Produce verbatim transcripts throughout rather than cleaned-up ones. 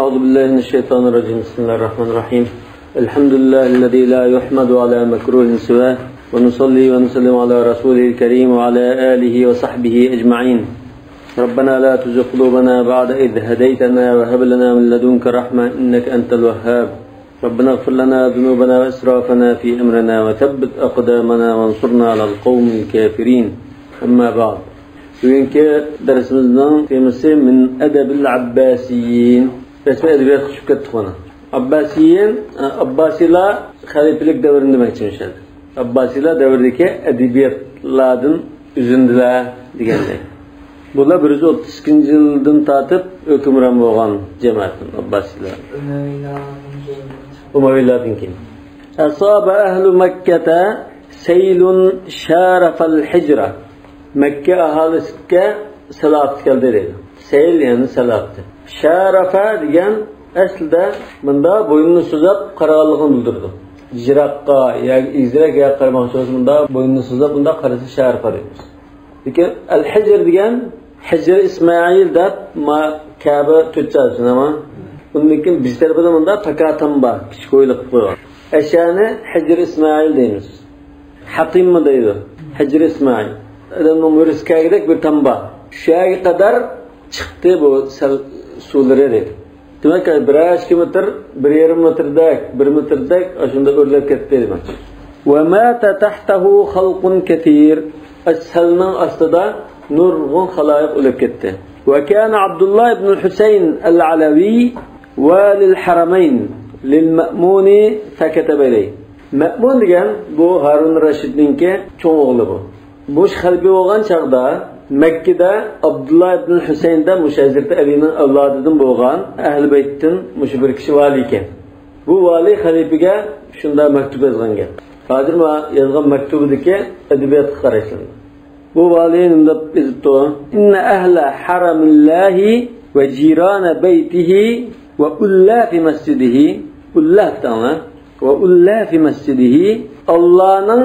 أعوذ بالله من الشيطان الرجيم. بسم الله الرحمن الرحيم. الحمد لله الذي لا يحمد على مكروه سواه، ونصلي ونسلم على رسوله الكريم وعلى آله وصحبه أجمعين. ربنا لا تزغ قلوبنا بعد إذ هديتنا وهب لنا من لدنك رحمة إنك أنت الوهاب. ربنا اغفر لنا ذنوبنا وإسرافنا في أمرنا وثبت أقدامنا وانصرنا على القوم الكافرين. أما بعد. بۈگۈنكى دەرسىمىزنىڭ تېمىسى من أدب العباسيين. رەسمىي ئەدەبىياتقا چۈشۈپ كەتتۇق مانا. ئابباسىيىن، ئە، ئابباسىيلار خەلىپىلىك دەۋرىنى دېمەكچى مۇشۇ يەردە. ئابباسىيلار دەۋرىدىكى ئەدەبىياتلاردىن ئۈزۈندىلەر دېگەندەك. بۇلار بىر يۈز ئوتتۇز ئىككىنچى يىلدىن تارتىپ ھۆكۈمران بولغان جەمەت ئابباسىيلار. ئۇمەۋىيلاردىن كېيىن. ئۇمەۋىيلاردىن كېيىن. أصاب أهل مكة سيل شارف الحجر. مەككە ئاھالىسىگە سەل ئاپىتى كەلدى دەيدۇ. سەيل يەنى سەل ئاپىتى. شارافە دېگەن ئەسلىدە مۇندا بوينىنى سوزۇپ قارىغانلىقىنى بىلدۈرىدۇ. يىراققا ياكى ئېگىزرەك يەرگە قارىماقچى بولسا، مۇندا بوينىنى سوزۇپ مۇندا قارىسا شارافە دەيمىز. لېكىن ئەل ھىجر دېگەن، ھىجر ئىسمائىل دەپ ما كەبە تۆت چارچىنى ما. ئۇندىن كېيىن بىز تەرىپىدە مۇندا پاكاتام بار، كىچىك ھويلا قىلىپ قويغان. ئەشەنى ھىجر ئىسمائىل دەيمىز. ھەتىممۇ دەيدۇ. ھىجر ئىسمائىل. ئادەمنىڭ مۈرىسى كەلگۈدەك بىر تام بار. شۇ يەرگە قەدەر چىقتى بۇ سەل سۇلىرى دەيدۇ. دېمەك، بىر ئىككى مېتىر، بىر يېرىم مېتىردەك، بىر مېتىردەك، ئاشۇنداق ئۆرلەپ كەتتى دېمەك. ومات تحته خلق كثير. سەلنىڭ ئاستىدا نۇرغۇن خالايىق ئۆلۈپ كەتتى. وكان عبد الله بن الحسين العلوي والي الحرمين للمأمون فكتب إليه. مەئمۇن دېگەن بۇ ھارۇن رەشىدنىڭكى چوڭ ئوغلى بۇ. مۇشۇ خەلىپە بولغان چاغدا مەككىدە ئابدۇللا ئىبن ھۈسەيىن دەپ مۇشۇ ھەزرىتى ئەلىنىڭ ئەۋلادىدىن بولغان ئەھلى بەيتتىن مۇشۇ بىر كىشى ۋالىي ئىكەن. بۇ ۋالىي خەلىپىگە شۇنداق مەكتۇپ يازغان گەپ. ھازىر مانا يازغان مەكتۇبىدىكى ئەدەبىياتقا قارايسىلەر. بۇ ۋالىي نېمە دەپ يېزىپتۇ؟ إن أهل حرم الله وجيران بيته وألاف مسجده. ئۇللاف دەڭلار. وألاف مسجده. ئاللانىڭ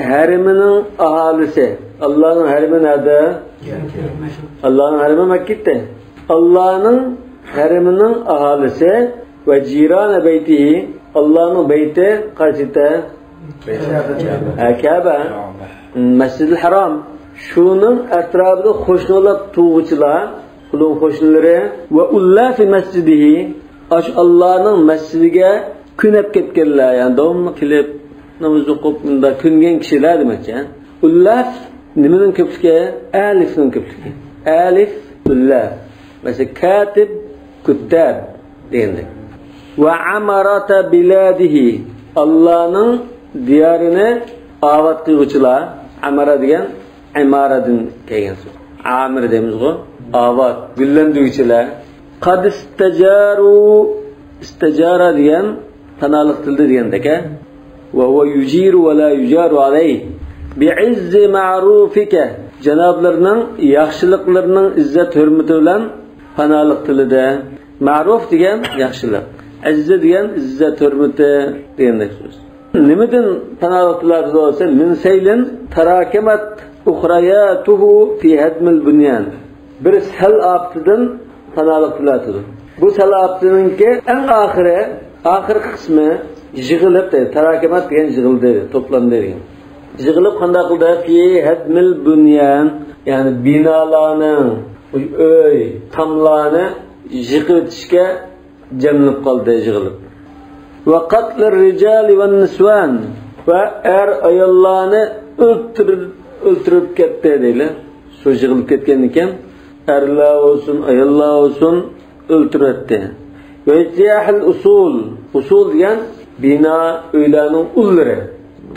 ھەرىمىنىڭ ئاھالىسى. ئاللانىڭ ھەرىمى نەدە؟ ئاللانىڭ ھەرىمى مەككىدە. ئاللانىڭ ھەرىمىنىڭ ئاھالىسى وجيران بيته. ئاللانىڭ بەيتى قايسى؟ ھە، كەبە. مەسجىدىل ھارام. شۇنىڭ ئەتراپىدا قوشنا بولۇپ تۇرغۇچىلار، قولۇم قوشنىلىرى. وألاف مسجده. ئاشۇ ئاللانىڭ مەسچىتىگە كۆنۈپ كەتكەنلەر، يەنى داۋاملىق كېلىپ ناماز ئوقۇپ، مۇنداق كۆنگەن كىشىلەر دېمەكچى. ئۇللاف نېمىنىڭ كۆپلۈكى؟ ئەلىفنىڭ كۆپلۈكى. ئەلىف، ئۇللاف. مەسىلەن، كاتىب، كۇتتاب دېگەندەك. وعمرة بلاده. ئاللانىڭ دىيارىنى ئاۋات قىلغۇچىلار. ئەمەرە دېگەن ئىمارەدىن كەلگەن سۆز. ئامىر دەيمىزغۇ؟ ئاۋات، گۈللەندۈرگۈچىلەر. قد استجاروا، استجارە دېگەن پاناھلىق تىلىدە دېگەندەك، ھە؟ وهو يجير ولا يجار عليه بعز معروفك. جانابلىرىنىڭ ياخشىلىقلىرىنىڭ ئىززەت ھۆرمىتى بىلەن پاناھلىق تىلىدە. مەرۇف دېگەن ياخشىلىق. ئەززە دېگەن ئىززەت ھۆرمىتى دېگەندەك سۆز. نېمىدىن پاناھلىق تىلەيدۇ دېسە، من سيل تراكمت أخرياته في هدم البنيان. بىر سەل ئاپىتىدىن پاناھلىق تىلەيدۇ. بۇ سەل ئاپىتىنىڭكى ئەڭ ئاخىرى، ئاخىرقى قىسمى يىغىلىپ، تراكمت دېگەن يىغىلدى، توپلاندى دېگەن. يىغىلىپ قانداق قىلدى؟ في هدم البنيان، يەنى بىنالارنىڭ، ئۆي، تاملارنى يىقىۋېتىشكە جەملىنىپ قالدى، يىغىلىپ. وقتل الرجال والنسوان، ۋە ئەر ئاياللارنى ئۆلتۈر-، ئۆلتۈرۈپ كەتتى دەيلى. شۇ يىغىلىپ كەتكەندىكىن، ئەرلەر بولسۇن، ئاياللار بولسۇن، ئۆلتۈرۈۋەتتى. واجتياح الأصول، ئۇسۇل دېگەن بىنا، ئۆيلەرنىڭ ئۇللىرى.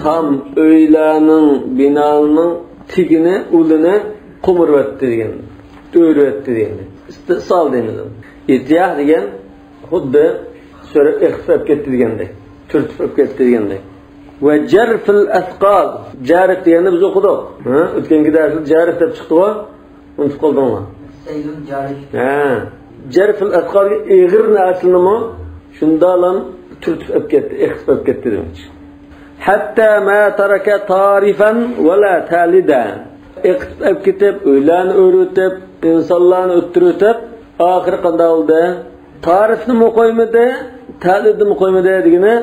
تام ئۆيلەرنىڭ، بىنانىڭ تېگىنى، ئۇلىنى قومۇرۇۋەتتى دېگەن، ئۆرۈۋەتتى دېگەن. ئىستىئسال دەيمىز. ئىتياھ دېگەن خۇددى سۆرەپ ئېقىتىپ ئەپ كەتتى دېگەندەك، تۈرتۈپ ئەپ كەتتى دېگەندەك. ۋە جەرفىل ئەسقال. جەرف دېگەننى بىز ئوقۇدۇق. ھە؟ ئۆتكەنكى دەرستە جەرف دەپ چىقتىغۇ. ئۇنتۇپ قالدىڭمۇ؟ سەيلۇن جارف. ھە. جەرفىل ئەسقال، ئېغىر نەرسىنىمۇ شۇنداقلا تۈرتۈپ ئەپ كەتتى، ئېقىتىپ ئەپ كەتتى دېمەكچى. حتى ما ترك طارفا ولا تالدا. ئېقىتىپ ئەپ كېتىپ، ئۆيلەرنى ئۆرۈۋېتىپ، ئىنسانلارنى ئۆلتۈرۈۋېتىپ، ئاخىرى قانداق بولدى؟ تارىفنىمۇ قويمىدى، تەلىدىمۇ قويمىدى دېگىنى،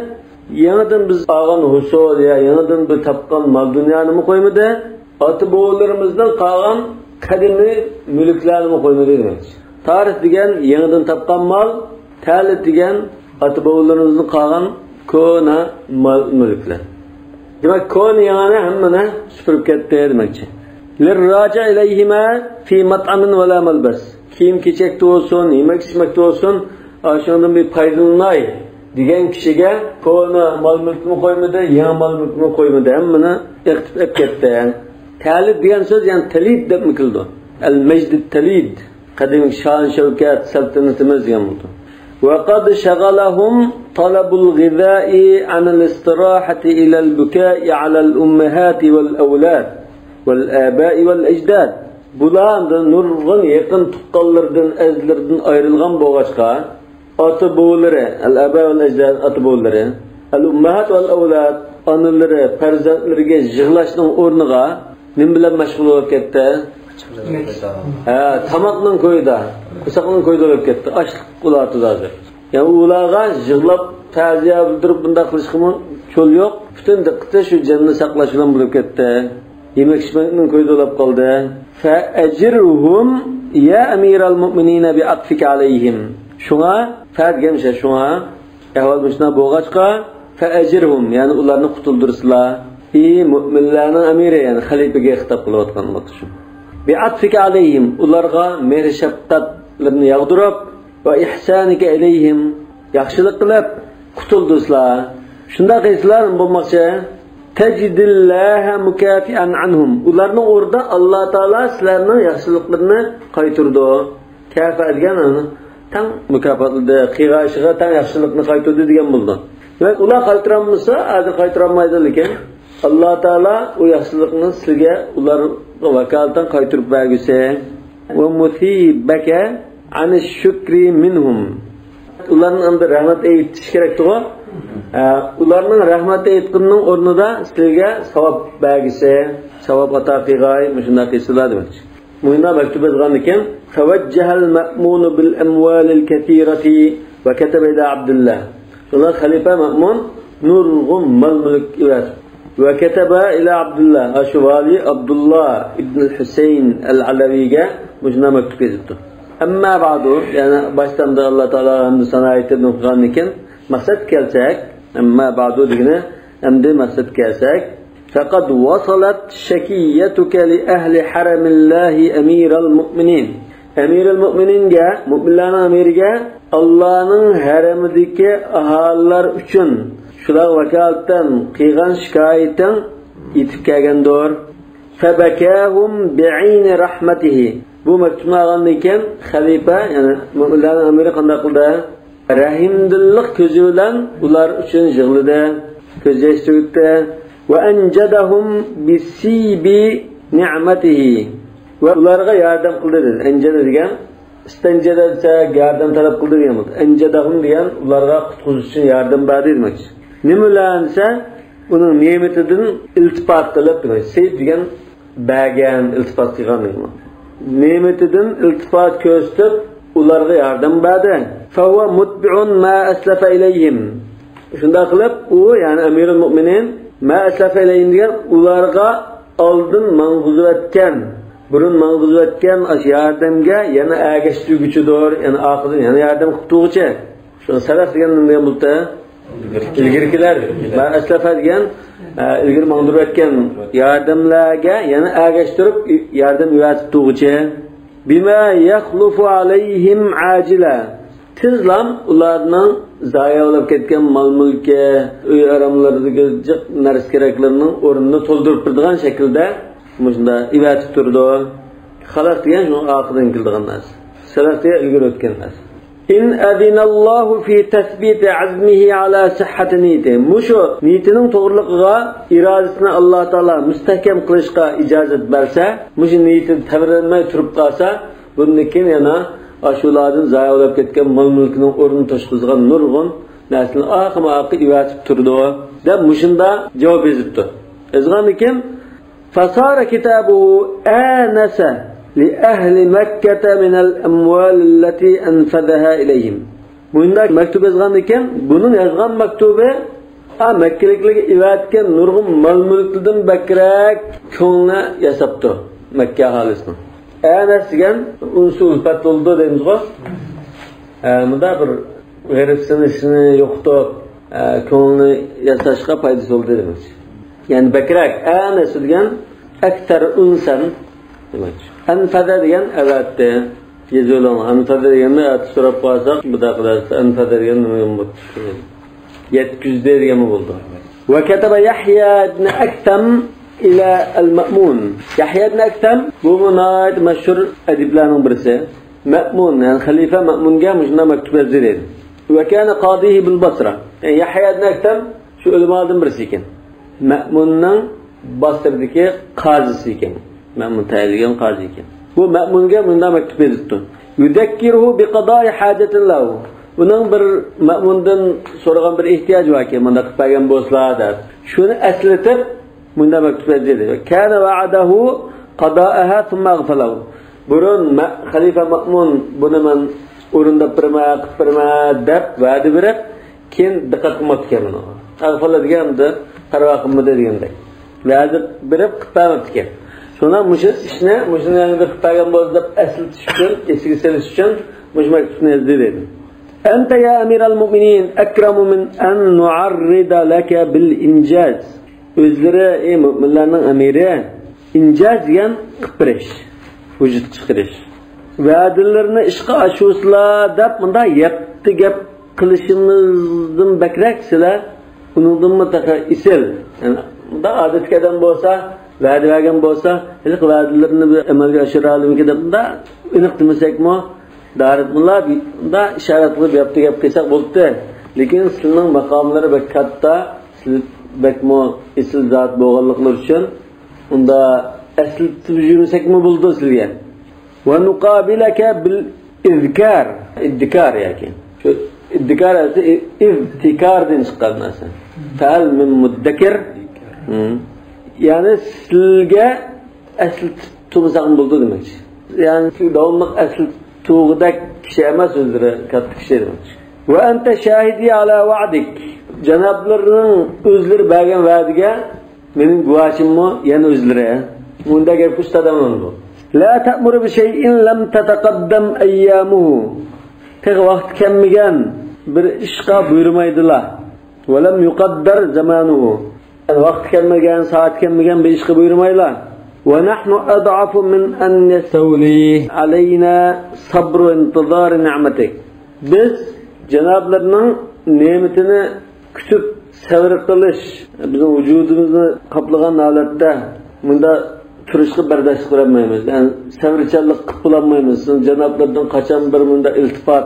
يېڭىدىن بىز ئالغان ھوسۇل يا يېڭىدىن بىر تاپقان مال دۇنيانىمۇ قويمىدى، ئاتا بوۋىلىرىمىزدىن قالغان قەدىمىي مۈلۈكلەرنىمۇ قويمىدى دېمەكچى. تارىف دېگەن يېڭىدىن تاپقان مال، تەلىت دېگەن ئاتا بوۋىلىرىمىزدىن قالغان كونا مال مۈلۈكلەر. دېمەك، كونا يېڭىنى ھەممىنى سۈپۈرۈپ كەتتى دېمەكچى. للراجع إليهما في مطعم ولا ملبس. كىيىم كېچەكتە بولسۇن، يېمەك ئىچمەكتە بولسۇن، ئاشۇنىڭدىن بىر پايدىلىناي دېگەن كىشىگە كونا مال مۈلكىمۇ قويمىدى، يېڭى مال مۈلكىمۇ قويمىدى، ھەممىنى ئېقىتىپ ئەپ كەتتى. تەلىد دېگەن سۆز، يەنى تەلىد دەپمۇ كېلىدۇ. المجد التليد، قەدىمكى شان شەۋكەت، سەلتەنىتىمىز دېگەن بولىدۇ. وقد شغلهم طلب الغذاء عن الاستراحة إلى البكاء على الأمهات والأولاد والآباء والأجداد. بۇلار نۇرغۇن يېقىن تۇغقانلىرىدىن، ئەزىزلىرىدىن ئايرىلغان بولغاچقا، ئاتا بوۋىلىرى، الآباء والأجداد، ئاتا بوۋىلىرى، الأمهات والأولاد، ئانىلىرى پەرزەنتلىرىگە يىغلاشنىڭ ئورنىغا نېمە بىلەن مەشغۇل بولۇپ كەتتى؟ ھە، تاماقنىڭ كويىدا، قورساقنىڭ كويىدا بولۇپ كەتتى. ئاچلىق ئۇلار ھازىر. يەنى ئۇلارغا يىغلاپ تەزىيە بىلدۈرۈپ بۇنداق قىلىشقىمۇ چول يوق. پۈتۈن دىققىتى شۇ جېنىنى ساقلاش بىلەن بولۇپ كەتتى. يېمەك ئىچمەكنىڭ كويىدا بولۇپ قالدى. فأجرهم يا أمير المؤمنين بعطفك عليهم. شۇڭا، فە دېگەن شۇ، شۇڭا، ئەھۋال مۇشۇنداق بولغاچقا، فأجرهم، يەنى ئۇلارنى قۇتۇلدۇرسىلا. ئى مۆمىنلەرنىڭ ئەمىرى، يەنى خەلىپىگە خىتاب قىلىۋاتقان ۋاقتىشۇ. بعطفك عليهم، ئۇلارغا مېھىر شەپقەتلىرىنى ياغدۇرۇپ، وإحسانك إليهم، ياخشىلىق قىلىپ قۇتۇلدۇرسىلا. شۇنداق قىلسىلا نېمە بولماقچى؟ تجد الله مكافئا عنهم، ئۇلارنىڭ ئورنىدا ئاللا تائالا سىلەرنىڭ ياخشىلىقلىرىنى قايتۇرىدۇ. كافئە دېگەن تەڭ مۇكاپاتلىدى، قىلغان ئىشىغا تەڭ ياخشىلىقنى قايتۇردى دېگەن بولىدۇ. دېمەك، ئۇلار قايتۇرالمىسا، ھازىر قايتۇرالمايدۇ، لېكىن ئاللا تائالا ئۇ ياخشىلىقنى سىلىگە، ئۇلارغا ۋاكالىتەن قايتۇرۇپ بەرگۈسى. ومثيبك عن الشكر منهم. ئۇلارنىڭ ئەمدى رەھمەت ئېيتىش كېرەكتىغۇ. ئە، ئۇلارنىڭ رەھمەت ئېيتقىنىنىڭ ئورنىدا سىلىگە ساۋاب بەرگۈسى، ساۋاب ئاتا قىلغاي، مۇشۇنداق قىلسىلا دېمەكچى. مۇشۇنداق مەكتۇپ يازغاندىكىن، فوجه المأمون بالأموال الكثيرة وكتب إلى عبد الله. شۇڭا خەلىپە مەمۇن نۇرغۇن مال-مۈلۈك ئېۋەتىپتۇ. وكتب إلى عبد الله، ئاشۇ ۋالىي ئابدۇللا ئىبن ھۈسەيىن ئەل-ئەلەۋىگە مۇشۇنداق مەكتۇپ يېزىپتۇ. أما بعد، يەنى باشتا ئاللا تائالا ھەمدۇ سانا ئېيتىپ قىلغاندىن كېيىن مەقسەتكە كەلسەك، أما بعد دېگىنى ئەمدى مەقسەتكە كەلسەك، فقد وصلت شكيتك لأهل حرم الله أمير المؤمنين. ئەمىرۇل مۆمىنىنگە، مۆمىنلەرنىڭ ئەمىرىگە، ئاللانىڭ ھەرىمىدىكى ئاھالىلەر ئۈچۈن شۇلارغا ۋاكالىتەن قىلغان شىكايىتىڭ يېتىپ كەلگەندۇر. فبكاهم بعين رحمته. بۇ مەكتۇپنى ئالغاندىن كېيىن خەلىپە، يەنى مۆمىنلەرنىڭ ئەمىرى قانداق قىلدى؟ رەھىمدىللىق كۆزى بىلەن ئۇلار ئۈچۈن يىغلىدى، كۆز ياش تۆكتى. وأنجدهم بسيب نعمته. ۋە ئۇلارغا ياردەم قىلدى دېدى. ئەنجەدە دېگەن، ئىستەنجەدە دېسەك، ياردەم تەلەپ قىلدى دېگەن بولىدۇ. ئەنجەدەھۇم دېگەن ئۇلارغا قۇتقۇزۇش ئۈچۈن ياردەم بەردى دېمەكچى. نېمە بىلەن دېسە، ئۇنىڭ نېمىتىدىن ئىلتىپات قىلىپ دېمەك. سەيىب دېگەن بەرگەن، ئىلتىپات قىلغان دېگەن. نېمىتىدىن ئىلتىپات كۆرسىتىپ، ئۇلارغا ياردەم بەردى. فهو متبع ما أسلف إليهم. شۇنداق قىلىپ، ئۇ، يەنى ئەمىرۇل مۆمىنىن، ما أسلف إليهم دېگەن، ئۇلارغا ئالدىن ماڭغۇزۇۋەتكەن، بۇرۇن ماڭغۇزۇۋەتكەن ئاشۇ ياردەمگە يەنە ئەگەشتۈرگۈچىدۇر، يەنى ئارقىدىن يەنە ياردەم قىلىپ تۇرغۇچى. شۇ سەلەف دېگەن نېمە دېگەن بولدى؟ ئىلگىرىكىلەر. ما ئەسلەفە دېگەن، ئە، ئىلگىرى ماڭدۇرۇۋەتكەن ياردەملەرگە يەنە ئەگەشتۈرۈپ ياردەم ئېۋەتىپ تۇرغۇچى. بما يخلف عليهم عاجلا. تېزلا ئۇلارنىڭ زايە بولۇپ كەتكەن مال-مۈلكى، ئۆي ئاراملىرىدىكى جىق نەرسە-كېرەكلىرىنىڭ ئورنىنى تولدۇرۇپ بېرىدىغان شەكىلدە مۇشۇنداق ئېۋەتىپ تۇرىدۇ. خەلەف دېگەن شۇنىڭ ئارقىدىن كېلىدىغان نەرسە. سەلەف دېگەن ئىلگىرى ئۆتكەن نەرسە. إن أذن الله في تثبيت عزمه على صحة نيته. مۇشۇ نىيىتىنىڭ توغرىلىقىغا ئىرادىسىنى ئاللا تائالا مۇستەھكەم قىلىشقا ئىجازەت بەرسە، مۇشۇ نىيىتىدە تەۋرەنمەي تۇرۇپ قالسا، بۇندىن كېيىن يەنە ئاشۇلاردىن زايە بولۇپ كەتكەن مال-مۈلكىنىڭ ئورنىنى توشقۇزغان نۇرغۇن نەرسىلەرنى ئارقىمۇ-ئارقا ئېۋەتىپ تۇرىدۇ، دەپ مۇشۇنداق جاۋاب يېزىپتۇ. يازغاندىن كېيىن، فصار كتابه آنس لأهل مكة من الأموال التي أنفذها إليهم. مۇنداق مەكتۇپ يازغاندىكىن، بۇنىڭ يازغان مەكتۇبى، ھا، مەككىلىكلەرگە ئېۋەتكەن نۇرغۇن مال-مۈلۈكلىرىدىن بەكرەك كۆڭلىنى ياساپتۇ مەككە ئاھالىسىنىڭ. ئەنەس دېگەن ئۇنسى ئۈلپەت بولىدۇ دەيمىزغۇ. ئە، مۇنداق بىر غېرىبسىنىشنى يوقىتىپ، ئە، كۆڭلىنى ياساشقا پايدىسى بولدى دېمەكچى. يەنى بەكرەك، ئەنەس دېگەن ئەكسەر ئۇنسەن دېمەكچى. ئەنفەزە دېگەن ئەۋەتتى. يېزىۋېلىڭ. ئەنفەزە دېگەننى ئەتە سوراپ قالساق، مۇنداق دەرس، ئەنفەزە دېگەن نېمە بولۇپ چىقتى؟ يەتكۈزدى دېگەنمۇ بولىدۇ. وكتب يحيى بن أكثم إلى المأمون. يەھيا ئىبن ئەكسەم، بۇمۇ ناھايىتى مەشھۇر ئەدىبلەرنىڭ بىرسى. مەمۇن، يەنى خەلىپە مەمۇنگە مۇشۇنداق مەكتۇب يازدى دەيدۇ. وكان قاضيه بالبصرة. يەنى يەھيا ئىبن ئەكسەم شۇ ئۆلىمالىدىن بىرسى ئىكەن. مەمۇننىڭ باسرىدىكى قازىسى ئىكەن. مەمۇن تەيىنلىگەن قازى ئىكەن. بۇ مەمۇنگە مۇنداق مەكتۇپ يېزىپتۇ. يذكره بقضاء حاجة له. ئۇنىڭ بىر مەمۇندىن سورىغان بىر ئېھتىياجى باركەن، مۇنداق قىلىپ بەرگەن بولسىلا دەپ. شۇنى ئەسلىتىپ، مۇنداق مەكتۇپ يازدى. كان وعده قضاءها ثم أغفله. بۇرۇن مە-، خەلىپە مەمۇن بۇنى مەن ئورۇنداپ بېرىمەن، قىلىپ بېرىمەن دەپ ۋەدە بېرىپ، كېيىن دىققەت قىلماپتىكەن بۇنىڭغا. ئەغفەلە دېگەندە پەرۋا قىلمىدى دېگەندەك. ۋەدە بېرىپ قىلىپ بەرمەپتىكەن. شۇڭا مۇشۇ ئىشنى، مۇشۇنى يەنە بىر قىلىپ بەرگەن بولسا دەپ ئەسلىتىش ئۈچۈن، ئېسىگە سېلىش ئۈچۈن مۇشۇ مەكتۇپنى يازدى دەيدۇ. أنت يا أمير المؤمنين أكرم من أن نعرض لك بالإنجاز. ئۆزلىرى، ئەي مۆمىنلەرنىڭ ئەمىرى، ئىنجاز دېگەن قىلىپ بېرىش، ۋۇجۇدقا چىقىرىش. ۋەدىلىرىنى ئىشقا ئاشۇرسىلا دەپ مۇنداق يەپتە گەپ قىلىشىمىزدىن بەكرەك سىلەر ئۇنىڭدىنمۇ تېخى ئېسىل. يەنى مۇنداق ئادەتتىكى ئادەم بولسا، ۋەدە بەرگەن بولسا، ھېلىقى ۋەدىلىرىنى بىر ئەمەلگە ئاشۇرالىمىكىن دەپ مۇنداق ئېنىق دېمىسەكمۇ، دارىتمۇللا مۇنداق ئىشارەت قىلىپ يەپتە گەپ قىلساق بولدى. لېكىن سىلىنىڭ ماقاملىرى بەك كاتتا، سىز بەكمۇ ئېسىل زات بولغانلىقلىرى ئۈچۈن ئۇندا ئەسلىتىپ يۈرمىسەكمۇ بولىدۇ سىلىگە. ونقابلك بالإذكار. ئىددىكار ياكى. شۇ ئىددىكار ئەسلى ئىفتىكاردىن چىققان نەرسە. فهل من مدكر؟ ھىم. يەنى سىلگە ئەسلىتىپ تۇرمىساقمۇ بولىدۇ دېمەكچى. يەنى داۋاملىق ئەسلىتىپ تۇرغۇدەك كىشى ئەمەس ئۆزلىرى، كاتتا كىشى دېمەكچى. وأنت شاهدي على وعدك. جانابلىرىنىڭ ئۆزلىرى بەرگەن ۋەدىگە مېنىڭ گۇۋاھىممۇ يەنە ئۆزلىرى. مۇنداق گەپكە ئۇستاد ئەمەسمۇ. لا تأمر بشيء لم تتقدم أيامه. تېخى ۋاقتى كەلمىگەن بىر ئىشقا بۇيرۇمايدىلا. ولم يقدر زمانه. ۋاقتى كەلمىگەن، سائەت كەلمىگەن بىر ئىشقا بۇيرۇمايلا. ونحن أضعف من أن يستولي علينا صبر انتظار نعمتك. بىز جانابلىرىنىڭ نېمىتىنى كۈتۈپ سەۋر قىلىش، بىزنىڭ ۋۇجۇدىمىزنى قاپلىغان ھالەتتە مۇنداق تۇرۇشقا بەرداشلىق بېرەلمەيمىز. يەنى سەۋرچانلىق قىلىپ بولالمايمىز. سىزنىڭ جانابلىرىدىن قاچان بىر مۇنداق ئىلتىپات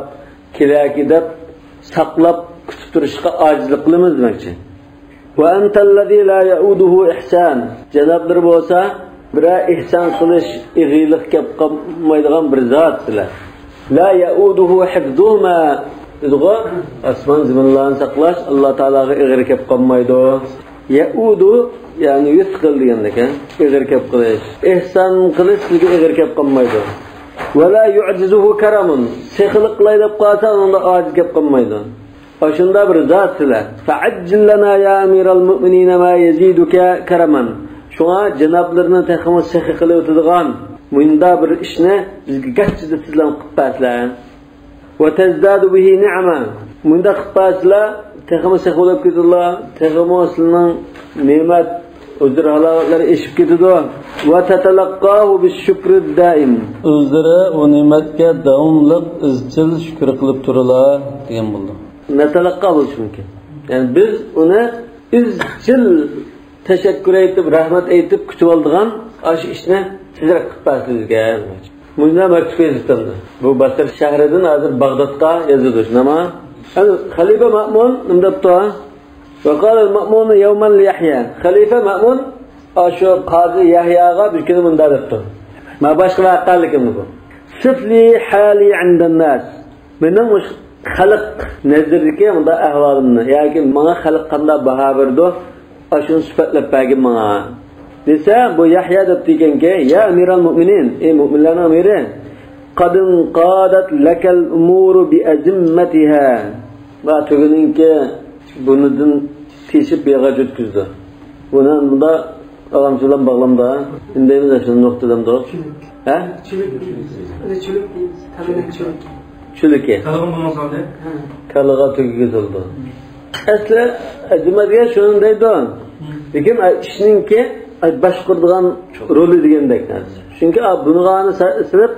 كېلەركى دەپ ساقلاپ كۈتۈپ تۇرۇشقا ئاجىزلىق قىلىمىز دېمەكچى. وأنت الذي لا يؤوده إحسان. جانابلىرى بولسا بىرەر ئېھسان قىلىش ئېغىرلىق كەپ قالمايدىغان بىر زات سىلەر. لا يؤوده حفظهما دېدىغۇ، ئاسمان زېمىنلارنى ساقلاش ئاللا تائالاغا ئېغىر كەپ قالمايدۇ. يؤوده، يەنى يۇسقىل دېگەندەك، ھە؟ ئېغىر كەپ قېلىش. ئېھسان قىلىش سىزگە ئېغىر كەپ قالمايدۇ. ولا يعجزه كرم. سېخىلىق قىلاي دەپ قالسا ئۇنىڭدا ئاجىز كەپ قالمايدۇ. ئاشۇنداق بىر زات سىلەر. فعجل لنا يا أمير المؤمنين ما يزيدك كرما. شۇڭا جانابلىرىنى تېخىمۇ سېخىي قىلىۋېتىدىغان مۇنداق بىر ئىشنى بىزگە گاچچىدە تېزلا قىلىپ بەرسىلە. وتزداد به نعما. مۇنداق قىلىپ بەرسىلە تېخىمۇ سېخىي بولۇپ كېتىدۇ. تېخىمۇ سىلىنىڭ نېمەت، ئۆزۈر ھالاۋەتلىرى ئېشىپ كېتىدۇ. وتتلقاه بالشكر الدائم. ئۆزلىرى ئۇ نېمەتكە داۋاملىق ئىزچىل شۈكۈر قىلىپ تۇرىلا دېگەن بولىدۇ. نتلقى بولۇشى مۇمكىن. يەنى بىز ئۇنى ئىزچىل تەشەككۈر ئېيتىپ، رەھمەت ئېيتىپ كۈتۈۋالىدىغان ئاشۇ ئىشنى تېزرەك قىلىپ بەرسىلە بىزگە. مۇشۇنداق مەكتۇپ يېزىپتۇ. بۇ باسرا شەھىرىدىن ھازىر باغدادقا يازىدۇ، شۇنداقمۇ؟ خەلىپە مەمۇن نېمە دەپتۇ؟ وقال المأمون يوما ليحيى. خەلىپە مەمۇن ئاشۇ قازى يەھياغا بىر كۈنى مۇنداق دەپتۇ. مانا باشقا ۋەقەلىكىمدە بۇ. صف لي حالي عند الناس. مېنىڭ مۇشۇ خەلق نەزىرىدىكى مۇنداق ئەھۋالىمنى ياكى ماڭا خەلق قانداق باھا بېرىدۇ، ئاشۇنى سۈپەتلەپ بەرگىن ماڭا دېسە، بۇ يەھيا دەپتىكەنكى، يا ئەمىرەل مۇئمىنىن، ئەي مۇئمىنلارنىڭ ئەمىرى، قد انقادت لك الأمور بأزمتها. ۋە تۆگىنىڭكى بۇنىدىن تېشىپ بېغەج ئۆتكۈزدى. بۇنى بۇندا ئاغام سۆزلەم باغلامدا. ئىندەيمىز شۇنى نۇقتا دەمدۇق. ھە؟ چۈلۈك دەيمىز. ئەنە چۈلۈك دەيمىز. تەلىنىڭ چۈلۈكى. چۈلۈكى. تەلىغا بولمىسا ئاندى؟ ھە. تەلىغا تۆگىگە سولىدۇ. ئەسلى ئەزىمەتكە شۇنى دەيدۇ. لېكىن ئىشنىڭكى باشقۇرىدىغان رولى دېگەندەك. چۈنكى بۇنىغا سېلىپ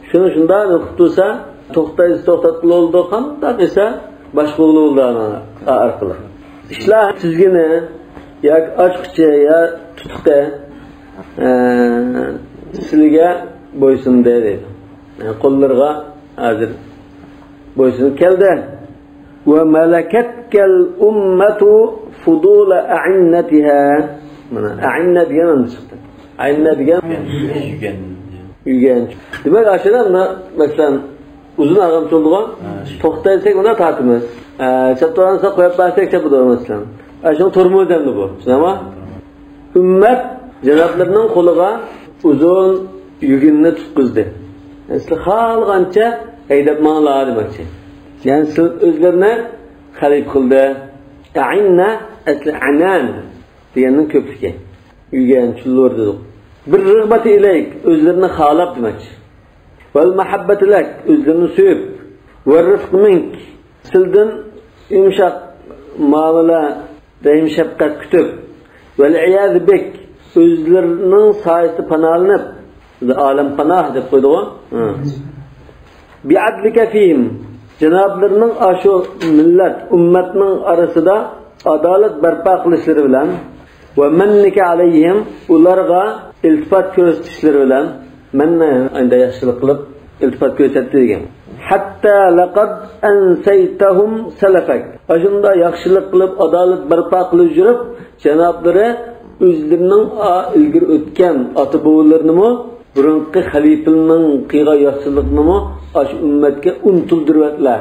شۇنى شۇنداق قىلىپ تۇرسا، توختايسا توختاتقىلى بولىدۇ، قانداق دېسە باشقۇرغىلى بولىدۇ ئانا ئارقىلىق. ئىشلار تىزگىنى ياكى ئاچقۇچى يا تۇتقى، ئە، سىلىگە بويسۇندى دەيدۇ. يەنى قوللىرىغا ھازىر بويسۇنۇپ كەلدى. وملكتك الأمة فضول أعنتها. مانا، ئەئىننە دېگەن ئاندىن چىقتى. ئەئىننە دېگەن يۈگەن. يۈگەن. دېمەك، ئاشۇنداق مۇندا، مەسىلەن، ئۇزۇن ئاغام تۇرىدىغان، ھە. توختايسەك، مۇندا تارتىمىز. ئە، چاپتۇرانسا قويۇپ بەرسەك، چاپىدۇ، مەسىلەن. ئە، شۇنى تۇرمۇز دەمدى بۇ. شۇنداقمۇ؟ ئۈممەت جانابلىرىنىڭ قولىغا ئۇزۇن يۈگۈننى تۇتقۇزدى. يەنى سىلەر خالىغانچە ھەيدەپ ماڭلا دېمەكچى. يەنى سىلەر ئۆزلىرىنى خەلىپە قىلدى. ئەئىننە، ئەسلى ئەنان دېگەننىڭ كۆپلۈكى. يۈگەن، چۇللۇر دېدۇق. بىر رىغبەتى ئىلەيك، ئۆزلىرىنى خالاپ دېمەكچى. ۋەل مەھەببەتى لەك، ئۆزلىرىنى سۆيۈپ. ۋەر رىفقى مىنك، سىلدىن يۇمشاق مۇئامىلە، رەھىم شەپقەت كۈتۈپ. ۋەل ئىيازى بىك، ئۆزلىرىنىڭ سايىسىدا پاناھلىنىپ، ئالەم پاناھ دەپ قويدىغۇ. ھە. بىئەدلىكە فىھىم، جانابلىرىنىڭ ئاشۇ مىللەت، ئۈممەتنىڭ ئارىسىدا ئادالەت بەرپا قىلىشلىرى بىلەن، ۋە مەننىكە ئەلەيھىم، ئۇلارغا ئىلتىپات كۆرسىتىشلىرى بىلەن، مەننە ئەندە ياخشىلىق قىلىپ، ئىلتىپات كۆرسەتتى دېگەن. ھەتتا لەقەد ئەنسەيتەھۇم سەلەفەك. ئاشۇنداق ياخشىلىق قىلىپ، ئادالەت بەرپا قىلىپ يۈرۈپ، جانابلىرى ئۆزلىرىنىڭ ئا-، ئىلگىرى ئۆتكەن ئاتا-بوۋىلىرىنىمۇ، بۇرۇنقى خەلىپىنىڭ قىلغان ياخشىلىقىنىمۇ ئاشۇ ئۈممەتكە ئۇنتۇلدۇرۇۋەتلە.